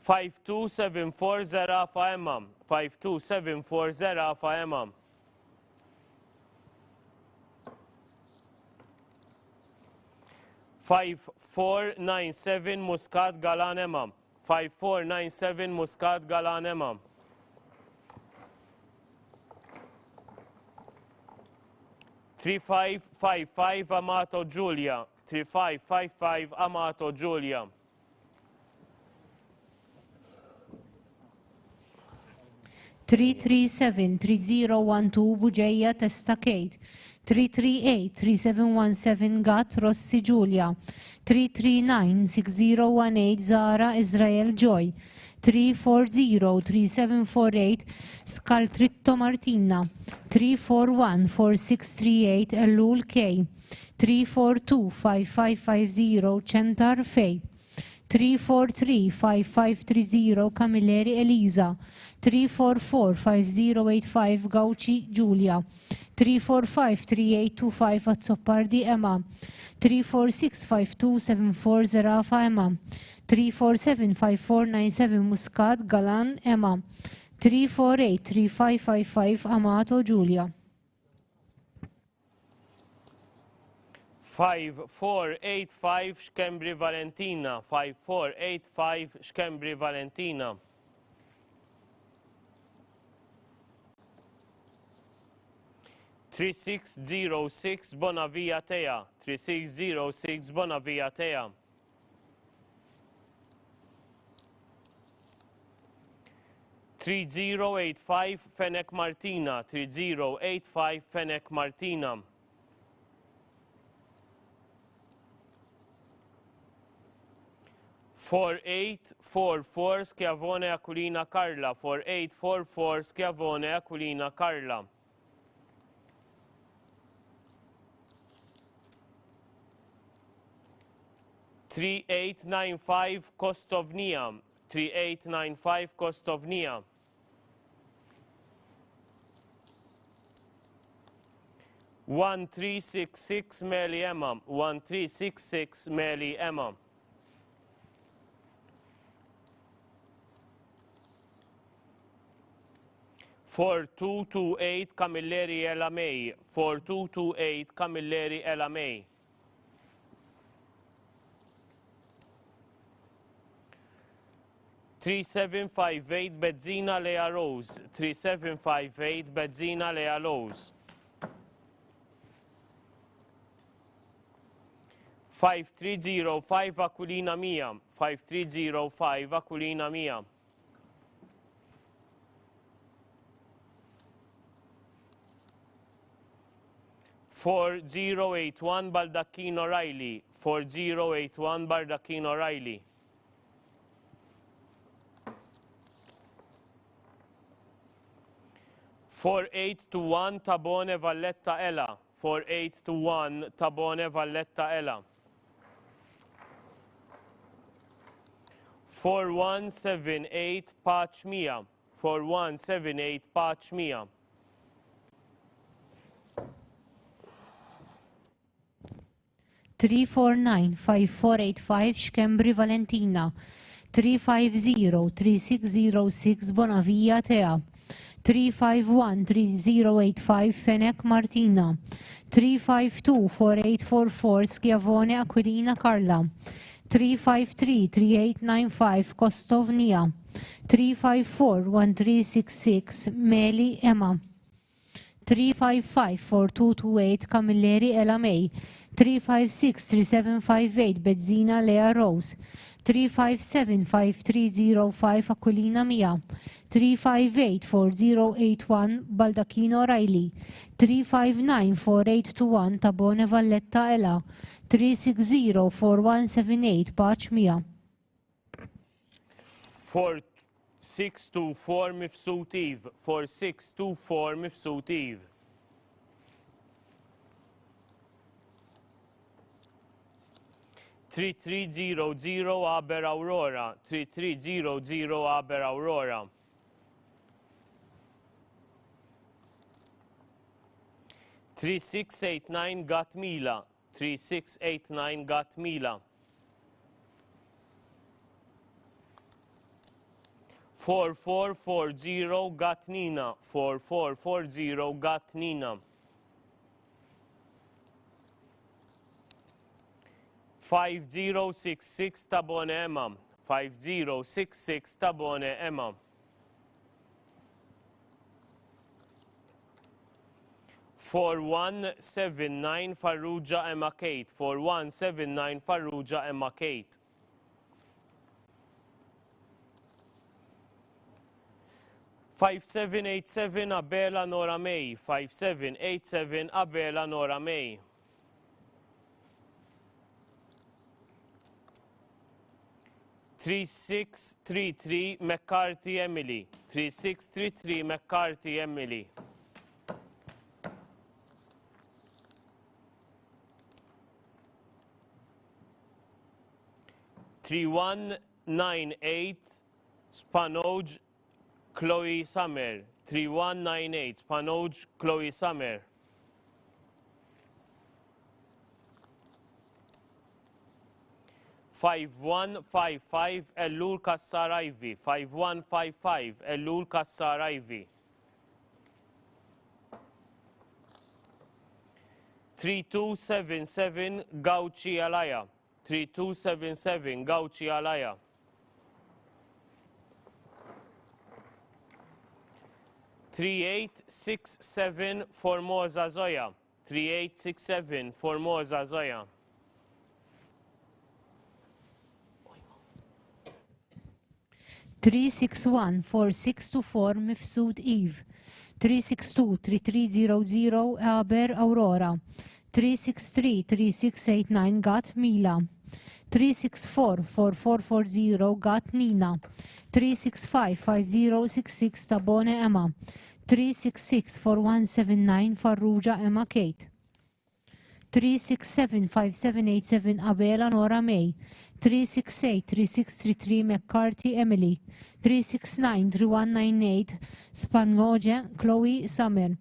5274 Zerafa Emma. 5274 Zerafa Emma. 5497 Muscat Galan Emma. 5497 Muscat Galan Emma. 3555 Amato Giulia. 3555 Amato Giulia. 337-3012 Buġeja Testa Kate. 338-3717 Gat Rossi Giulia. 339-6018 Zara Israel Joy. 340-3748 Scaltritto Martina. 341-4638 Ellul K. 342-5550 Centar Fej. 343-5530 Camilleri Eliza. 344-5085 Gauci Giulia. 345-3825 Azzopardi Emma. 346-5274 Zerafa Emma. 347-5497 Muscat Galan Emma. 348-3555 Amato Giulia. 5485 Xkembri Valentina. 5485 Xkembri Valentina. 3606 Bonavia Tea. 3606 Bonavia Tea. 3085 Fenech Martina. 3085 Fenech Martina. 4844 Schiavone Aquilina Carla. 4844 Schiavone Aquilina Carla. 3895 Kostovnia. 3895 Kostovnia. 1366 Meli Emma. 1366 Meli Emma. 4228 Camilleri Ella May. 4228 Camilleri Ella May. 3758 Bezzina Lea Rose. 3758 Bezzina Lea Rose. 5305 Aquilina Mia. 5305 Aquilina Mia. 4081 Baldacchino Riley. 4081 Baldacchino Riley. 4821 Tabone Valletta Ella. 4821 Tabone Valletta Ella. 4178 Paċ Mia. 4178 Paċ Mia. 349-5485 Xkembri Valentina. 350-3606 Bonavija Tea. 351-3085 Fenek Martina. 352-4844 Schiavone Aquilina Carla. 353-3895 Kostovnia. 354-1366 Meli Emma. 355-4228 Camilleri Ella May. 356-3758 Bezzina Lea Rose. 357-5305 Aquilina Mia. 358-4081 Baldacchino Riley. 359-4821 Tabone Valletta Ella. 360-4178 Paċ Mia. 4624 Mifsud Eve. 4624 Mifsud Eve. 3300 Aber Aurora. 3300 Aber Aurora. 3689 Gatmila. 3689 Gatmila. 4440 Gatnina. 4440 Gatnina. 5066 Tabone Emma. 5066 Tabone Emma. 4179 Farrugia Emma Kate. 4179 Farrugia Emma Kate. 5787 Abela Nora May. 5787 Abela Nora May. 3633 McCarthy Emily. 3633 McCarthy Emily. 3198 Spanoj Chloe Summer. 3198 Spanoj Chloe Summer. 5155 Ellul Kassar Ivy. 5155 Ellul Kassar Ivy. 3277 Gauchi Alaya. 3277 Gauchi Alaya. 3867 Formosa Zoya. 3867 Formosa Zoya. 361-4624 Mifsud Eve. 362-3300 Aber Aurora. 363-3689 Gat Mila. 364-4440 Gat Nina. 365-5066 Tabone Emma. 366-4179 Farrugia Emma Kate. 367-5787 Abela Nora May. 368-3633 McCarthy Emily. 369-3198 Spanoge Chloe Summer.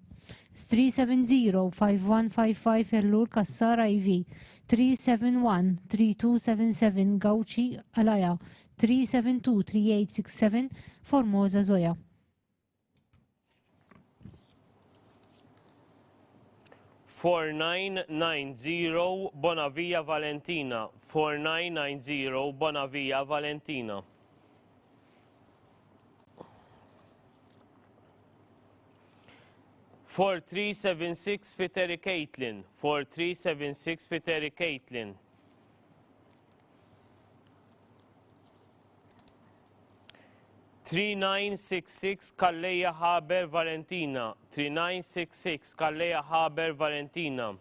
370-5155 Ellur Kassara IV, 371-3277 Gawċi Alaja, 372-3867 Formosa Zoja. $4990 Bonavia Valentina. $4990 Bonavia Valentina. $4376 Piteri Caitlin. $4376 Piteri Caitlin. $3966 Kalleja Haber Valentina. $3966 Kalleja Haber Valentina.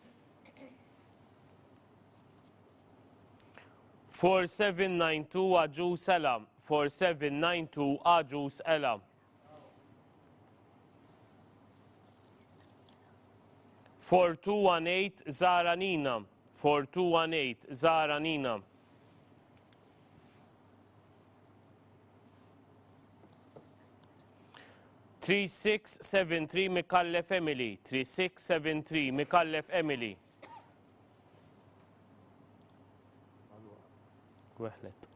$4792 Aġus Ela. $4792 Aġus Ela. $4218 Zara Nina. $4218 Zara Nina. $3673 Mikallef Emily. $3673 Mikallef Emily. Gweħlet.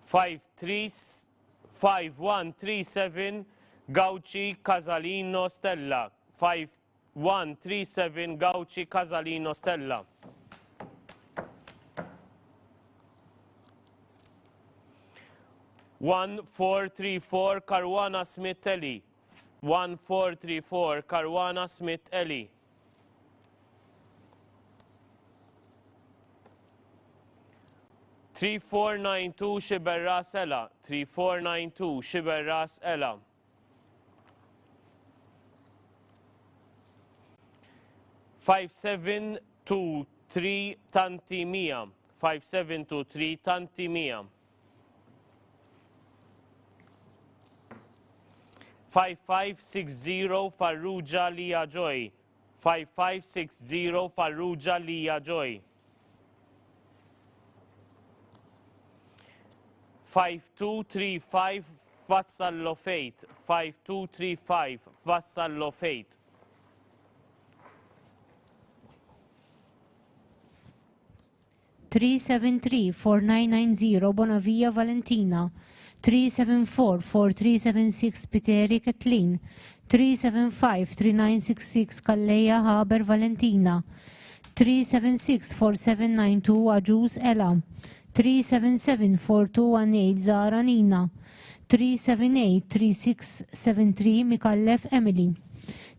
$5137 Gauci Casalino Stella. $5137 Gauci Casalino Stella. $1434 Caruana Smith Eli. $1434 Caruana Smith Eli. $3492 Shiberras Ella. $3492 Shiberras Ella. $5723 Tanti Mia. $5723 Tanti Mia. 5560 Farrugia Lia Joy. 5560 Farrugia Lia Joy. 5235 Vassallo Fate. 5235 Vassallo Fate. $373-4990 Bonavia Valentina, 374-4376 Piteri Kathleen, 375-3966 Kalleja Haber Valentina, 376-4792 Aġus Ela, 377-4218 Zara Nina, 378-3673 Mikallef Emily,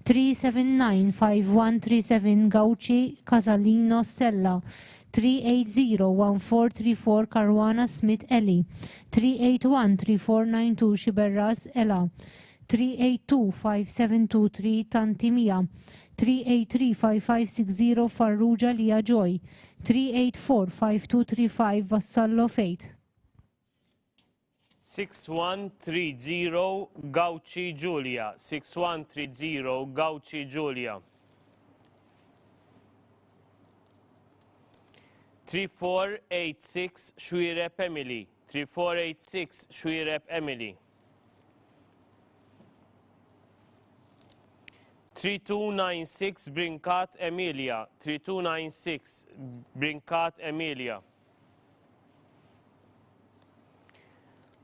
379-5137 Gauci Casalino Stella, 380-1434 Caruana Smith Eli, 381-3492 Shiberras Ella, 382-5723 Tanti Mia, 383-5560 Farrugia Lia Joy, 384-5235 Vassallo Fate. 6130 Gauci Giulia. 6130 Gauci Giulia. 3486 Shwirep Emily. 3486 Shwirep Emily. 3296 Brinkat Emilia. 3296 Brinkat Emilia.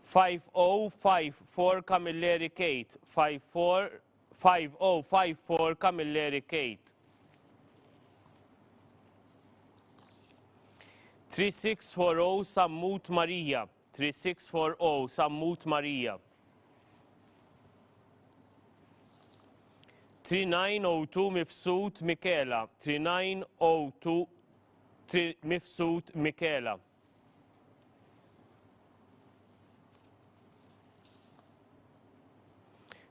5054 Camilleri Kate. 5054 Camilleri Kate. 3640 Sammut Maria. 3640 Sammut Maria. 3902 Mifsut Michela. 3902 Mifsut Michela.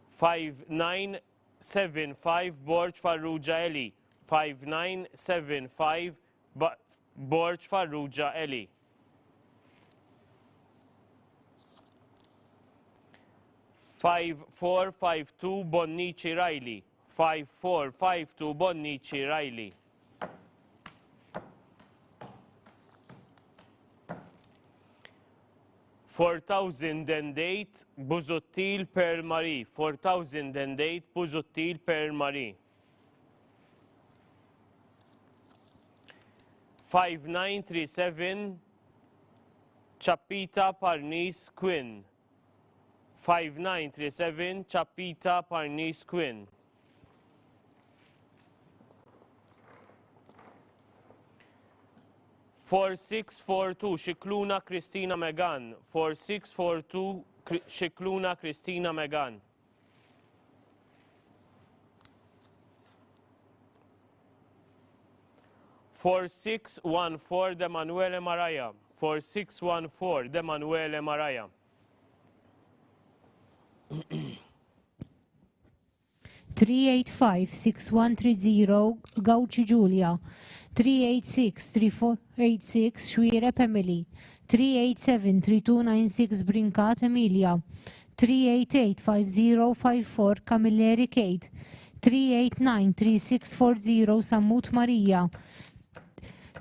5975 Borj Farrugia Eli. 5975 Borj Farrugia Eli. 5452 Bonnici Riley. 5452 Bonnici Riley. 5452 4008 Busuttil per Marie. 4008 Busuttil per Marie. 5937 Chapita Parnis Quinn. 5937 Chapita Parnis Quinn. 4642 Xikluna Kristina Megan. 4642 Xikluna Kristina Megan. 4614 De Manuele Maraja. 4614 De Manuele Maraja. 385-6130 Gauci Giulia. 386-3486 Xwirep Emily. 387-3296 Brinkat Emilia. 388-5054 Camilleri Kate. 389-3640 Sammut Marija.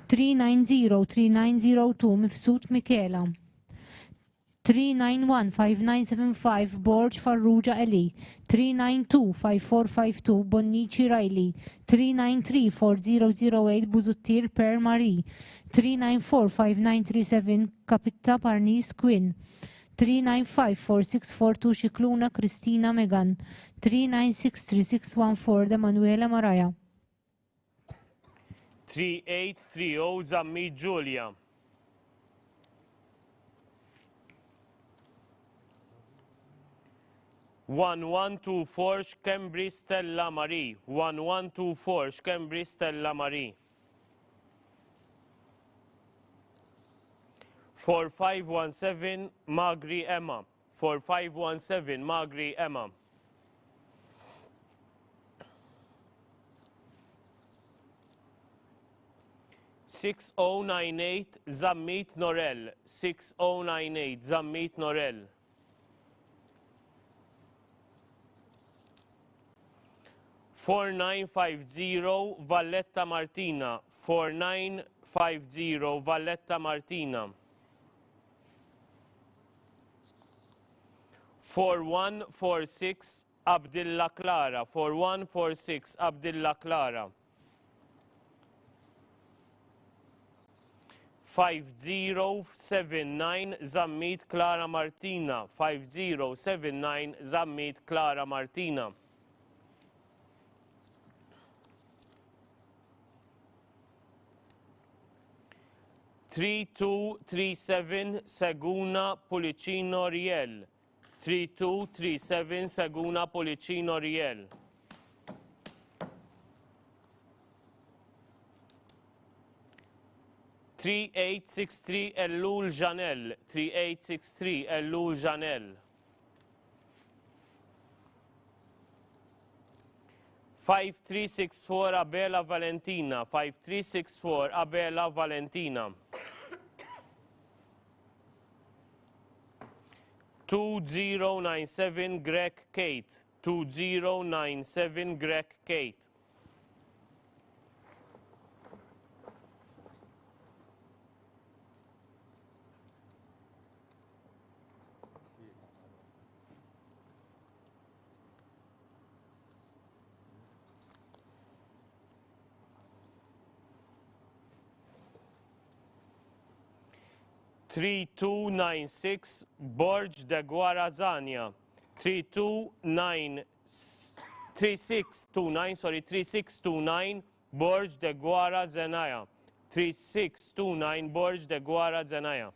390-3902 Mifsut Michela. 391-5975 Borg Farrugia Eli. 392-5452 Bonnici Riley. 393-4008 Busuttil Per Marie. 394-5937 Capita Parnis Quinn. 395-4642 Xikluna Kristina Megan. 396-3614 De Manuela Maraja. 3830 Zammi Giulia. 1124 Xkembri Stella Marie. 1124 Xkembri Stella Marie. 4517 Magri Emma. 4517 Magri Emma. 6098 Zammit Norel. 6098 Zammit Norel. 4950 Valletta Martina. 4950 Valletta Martina. 4146 Abdilla Clara. 4146 Abdilla Clara. 5079 Zammit Clara Martina. 5079 Zammit Clara Martina. 3237 Seguna Policino Riel. 3237 Seguna Policino Riel. 3863 Ellul Janel. 3863 Ellul Janel. 5364 Abela Valentina. 5364 Abela Valentina. 2097 Greg Kate. 2097 Greg Kate. 3296 Borg de Guarazania. 3629 Borg de Guarazania. 3629 Borg de Guarazania.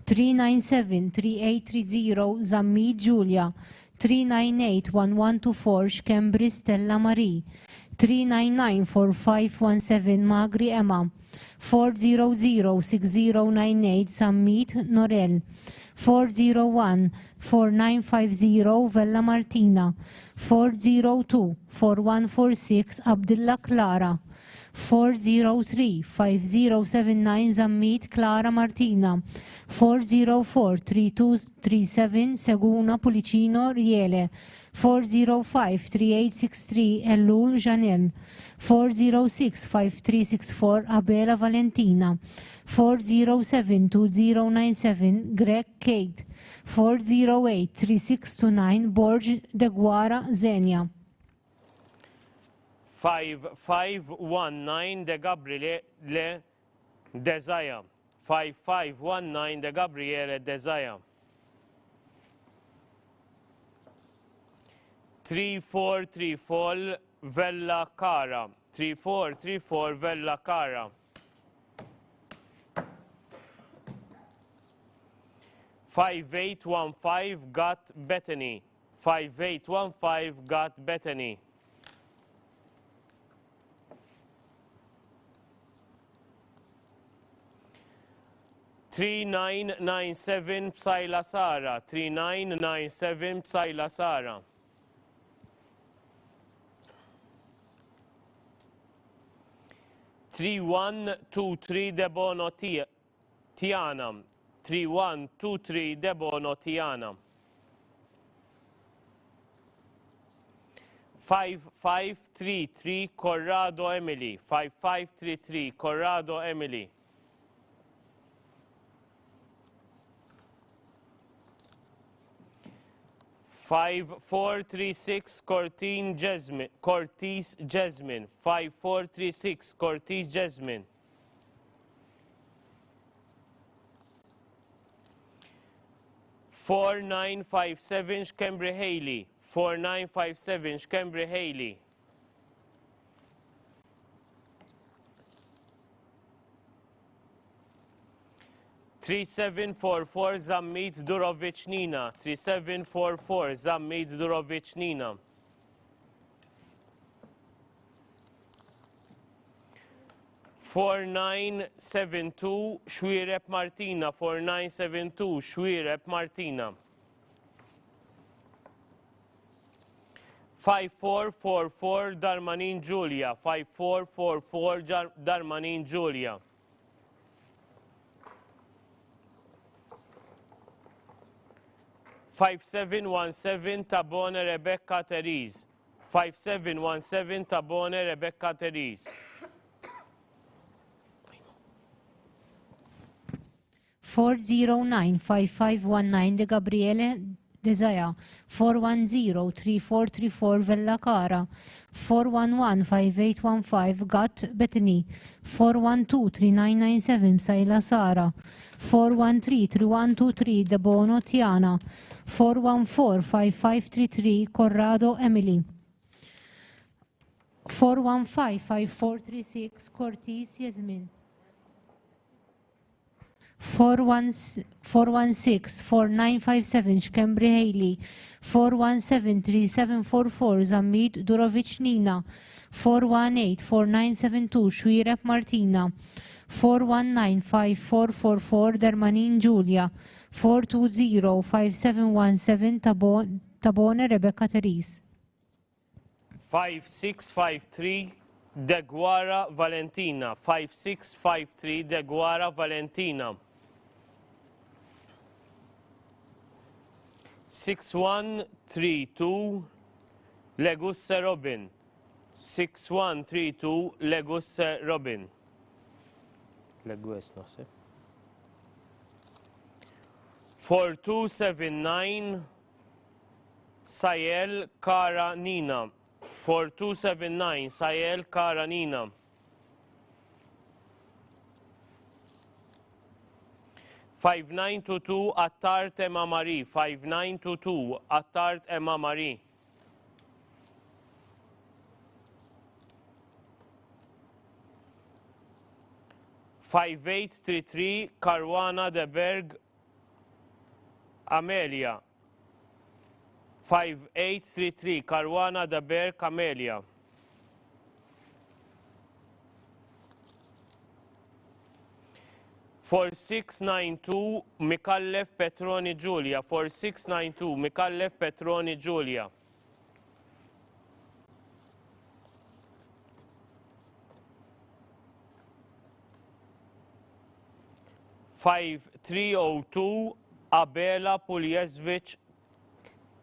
397-3830 Zammi Giulia. 398-1124 Xkembri Stella Marie. 399-4517 Magri Emma. 400-6098 Sammit Norel. 401-4950 Vella Martina. 402-4146 Abdilla Clara. 403-5079 Zammit Clara Martina, 404-3237 Seguna Pulicino Riele, 405-3863 Ellul Janel, 406-5364 Abela Valentina, 407-2097 Greg Kate, 408-3629 Borg de Guara Zenia. 5519 de Gabriele Desaya. 5519 de Gabriele Desaya. 3434 Vella Cara. 3434 Vella Cara. 5815 Got Bethany. 5815 Got Bethany. 3997 Psajla Sara. 3997 Psajla Sara. 3123 Debono Tiana. 3123 Debono Tiana. 5533 Corrado Emily. 5533 Corrado Emily. 5436 Cortez Jasmine. 5436 Cortez Jasmine. 4957 Schembri Haley. 4957 Schembri Haley. 3744 Zammit Durovic Nina. 3744 Zammit Durovic Nina. 4972 Xwireb Martina. 4972 Xwireb Martina. 5444 Darmanin Giulia. 5444 Darmanin Giulia. 5717 Tabone Rebecca Therese. 5717 Tabone Rebecca Therese. 409-5519 De Gabriele Desaya, 410-3434 Vella Cara, 411-5815 Gat Bethany, 412-3997 Psajla Sara, 413-3123 Debono Tiana, 414-5533 Corrado Emily, 415-5436 Cortez Yasmin, 416-4957 Schembri Haley, 417-3744 Zammit Durovic Nina, 418-4972 Xwireb Martina, 419-5444 Darmanin Giulia, 420-5717 Tabone Rebecca Therese. 5653 De Guara Valentina. 5653 De Guara Valentina. 6132 Legusse Robin. 6132 Legusse Robin. Legusse nasib. 4279 Sayel Cara Nina. 4279 Sayel Cara Nina. 5922 Attart Emma Marie. 5922 Attart Emma Marie. 5833 Caruana de Berg Amelia. 5833 Caruana de Berg Amelia. 4692 Mikallef Petroni Giulia. 4692 Mikallef Petroni Giulia. 4692 5302 Abela Puljezvic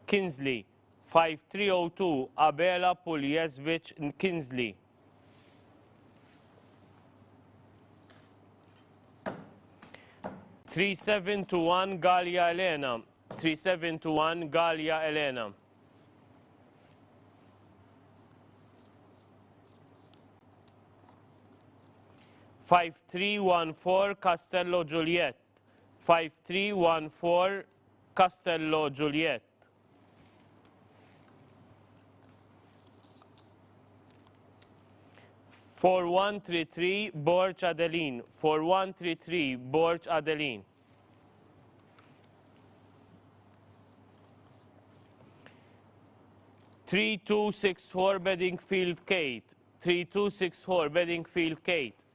Kinsley. 5302 Abela Puljezvic Kinsley. 3721 Galja Elena. 3721 Galja Elena. 5314 Castello Giuliet. 5314 Castello Giuliet. 4133 Borg Adelin. 4133 Borg Adelin. 3264 Bedingfield Kate. 3264 Bedingfield Kate.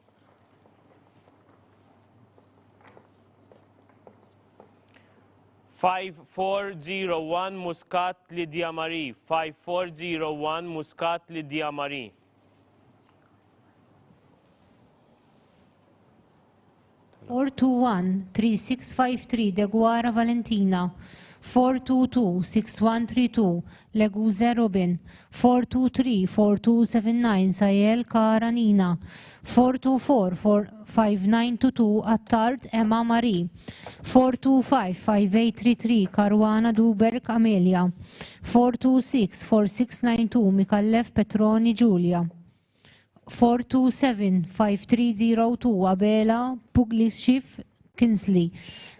5401 Muscat Lydia Marie. 5401 Muscat Lydia Marie. 421-3653 Deguara Valentina. 422-6132 Leguze Robin. 423-4279 Sayel Karanina. 424-5922 Attard Emma Marie. 425-5833 Caruana Duberg Amelia. 426-4692 Mikallef Petroni Giulia. 427-5302 Abela Puglishif Kinsley.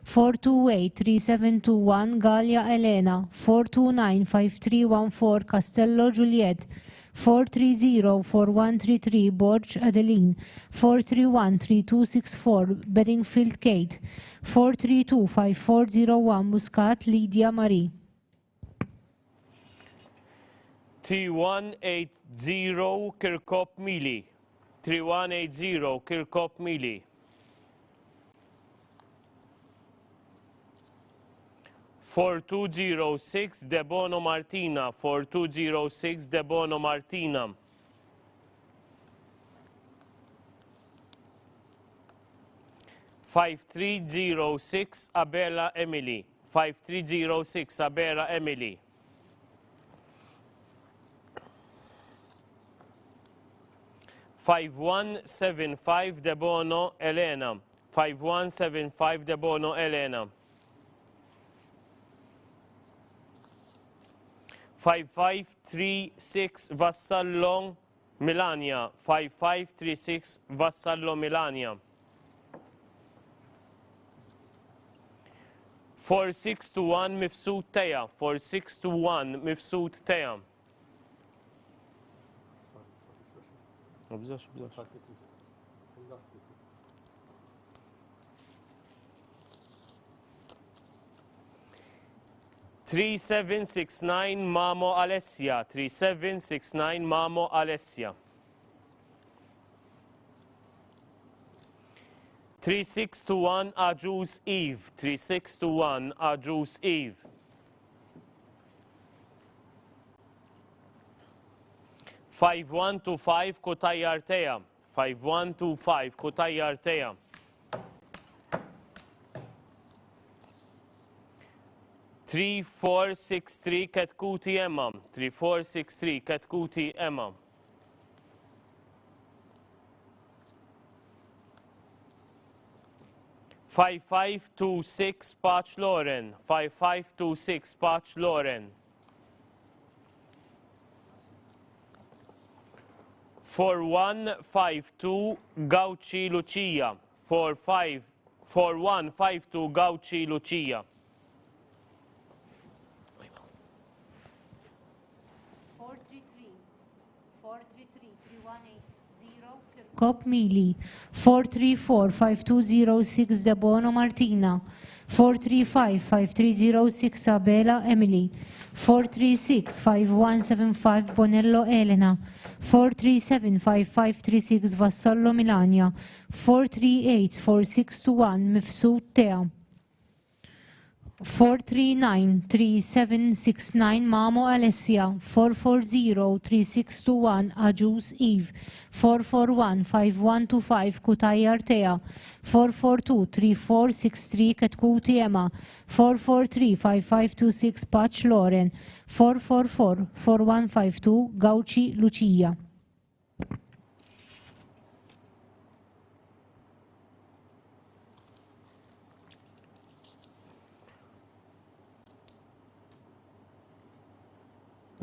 428-3721 Gallia Elena. 429-5314 Castello Giuliet. 430-4133 Borg Adeline. 431-3264 Bedingfield Kate. 432-5401 Muscat Lydia Marie. 3180 Kirkop Mili. 3180 Kirkop Mili. 4206 Debono Martina. 4206 Debono Martina. 5306 Abela Emily. 5306 Abela Emily. 5175 Debono Elena. 5175 Debono Elena. 5536 Vassallo Milania. 5536 Vassallo Milania. 4621 Mifsud Teja. 4621 Mifsud Teja. Obżax. 3769 Mamo Alessia. 3769 Mamo Alessia. 3621 Ajuz Eve. 3621 Ajuz Eve. 5125 Kutayjar Teja. 5125 Kutayjar Teja. 3463 Ketkuti Emma. 3463 Ketkuti Emma. 5526 Patch Lauren. 5526 Patch Lauren. 4152 Gauci Lucia. 4152 Gauci Lucia. 433-318-0 Cop Mili. 434-5206 Debono Martina. 435-5306 Abela Emily. 436-5175 Bonello Elena. 437-5536 Vassallo Milania. 438-4621 Mifsud Tea. 439-3769 Mamo Alessia, 440-3621 Aġus Eve, 441-5125 Kutajjar Tea, 442-3463 Ketkuti Emma, 443-5526 Paċ Loren, 444-4152 Gawċi Lucia.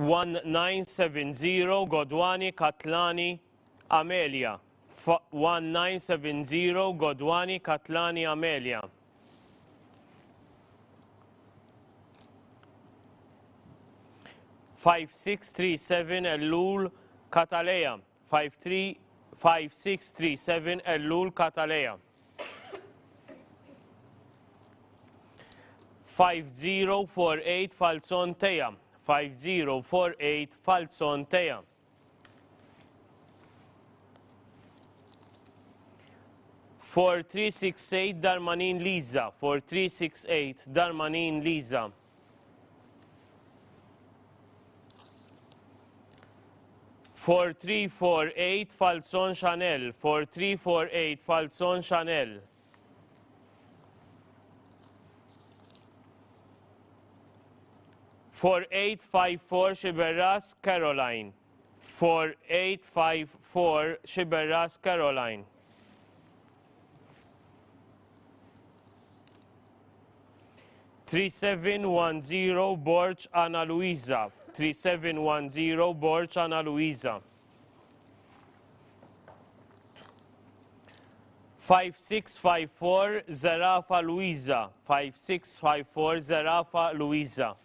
One 1970 Godwani Katlani Amelia. 1970 Godwani Katlani Amelia. 5637 Ellul Kataleja. 5637 Ellul Kataleja. 5048 Falzon Teja. 5048 Falzon Teja. 4368 Darmanin Liza. 4368 Darmanin Liza. 4348 Falzon Chanel. 4348 Falzon Chanel. 4854 Xiberras Caroline. 4854 Xiberras Caroline. 3710 Borch Ana Luisa. 3710 Borch Ana Luisa. 5654 Zarafa Luisa. 5654 Zarafa Luisa.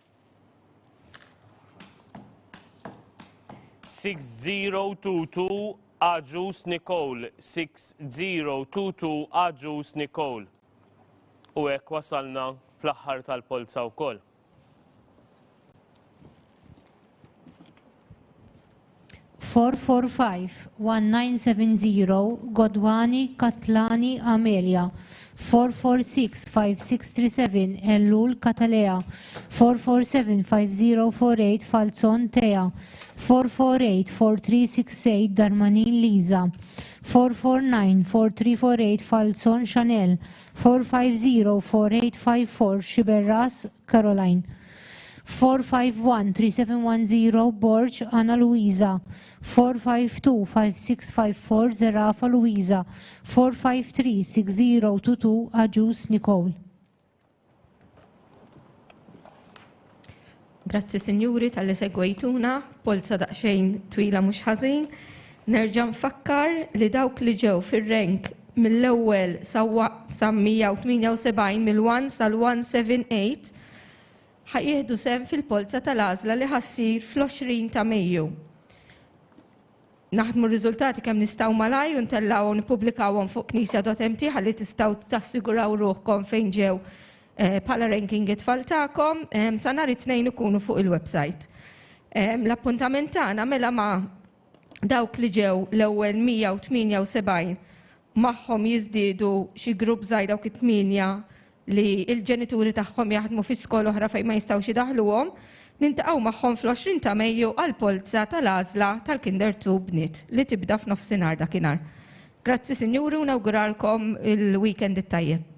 6022 Aġus Nicole. 6022 Aġus Nicole. U hekk wasalna fl-aħħar tal-Polza wkoll. Four 1970 Godwani Katlani Amelia. 446-5637 Ellul Katalea. 447-5048 Falzon Tea. 448-4368 Darmanin Liza. 449-4348 Falzon Chanel. 450-4854 Xiberras Caroline. 451-3710 Borch Ana Luisa. 452-5654 Zarafa Luisa. 453-6022 Aġus Nicole. Grazzi Sinjuri tal-li segwejtuna, Polza daqsxejn twila mhux ħażin. Nerġa' nfakkar li dawk li ġew fir-rank mill-ewwel sa 178 mill-1 sal-178 ħajjieħdu sem fil-Polza tal-għażla li ħassir fl-20 ta' Mejju. Naħdmu r-riżultati kemm nistgħu malaj u ntellgħu nippubblikawhom fuq knisja.mt ħalli tistgħu tassiguraw ruħkom fejn ġew bħala ranking it-tfal tagħkom sa nhar it-tnejn ikunu fuq il-website. L-appuntament tagħna mela ma' dawk li ġew l-ewwel 178 magħhom jiżdiedu xi grupp żgħir dawk it-8 li l-ġenituri tagħhom jaħdmu fi skola oħra fejn ma jistgħux jidaħluhom, nintaqgħu magħhom fl-20 ta' Mejju għall-Polza tal-għażla tal-Kinder 2 Bniet li tibda f'nofsinhar dakinhar. Grazzi Sinjuri u nawguralkom il-weekend it-tajjeb.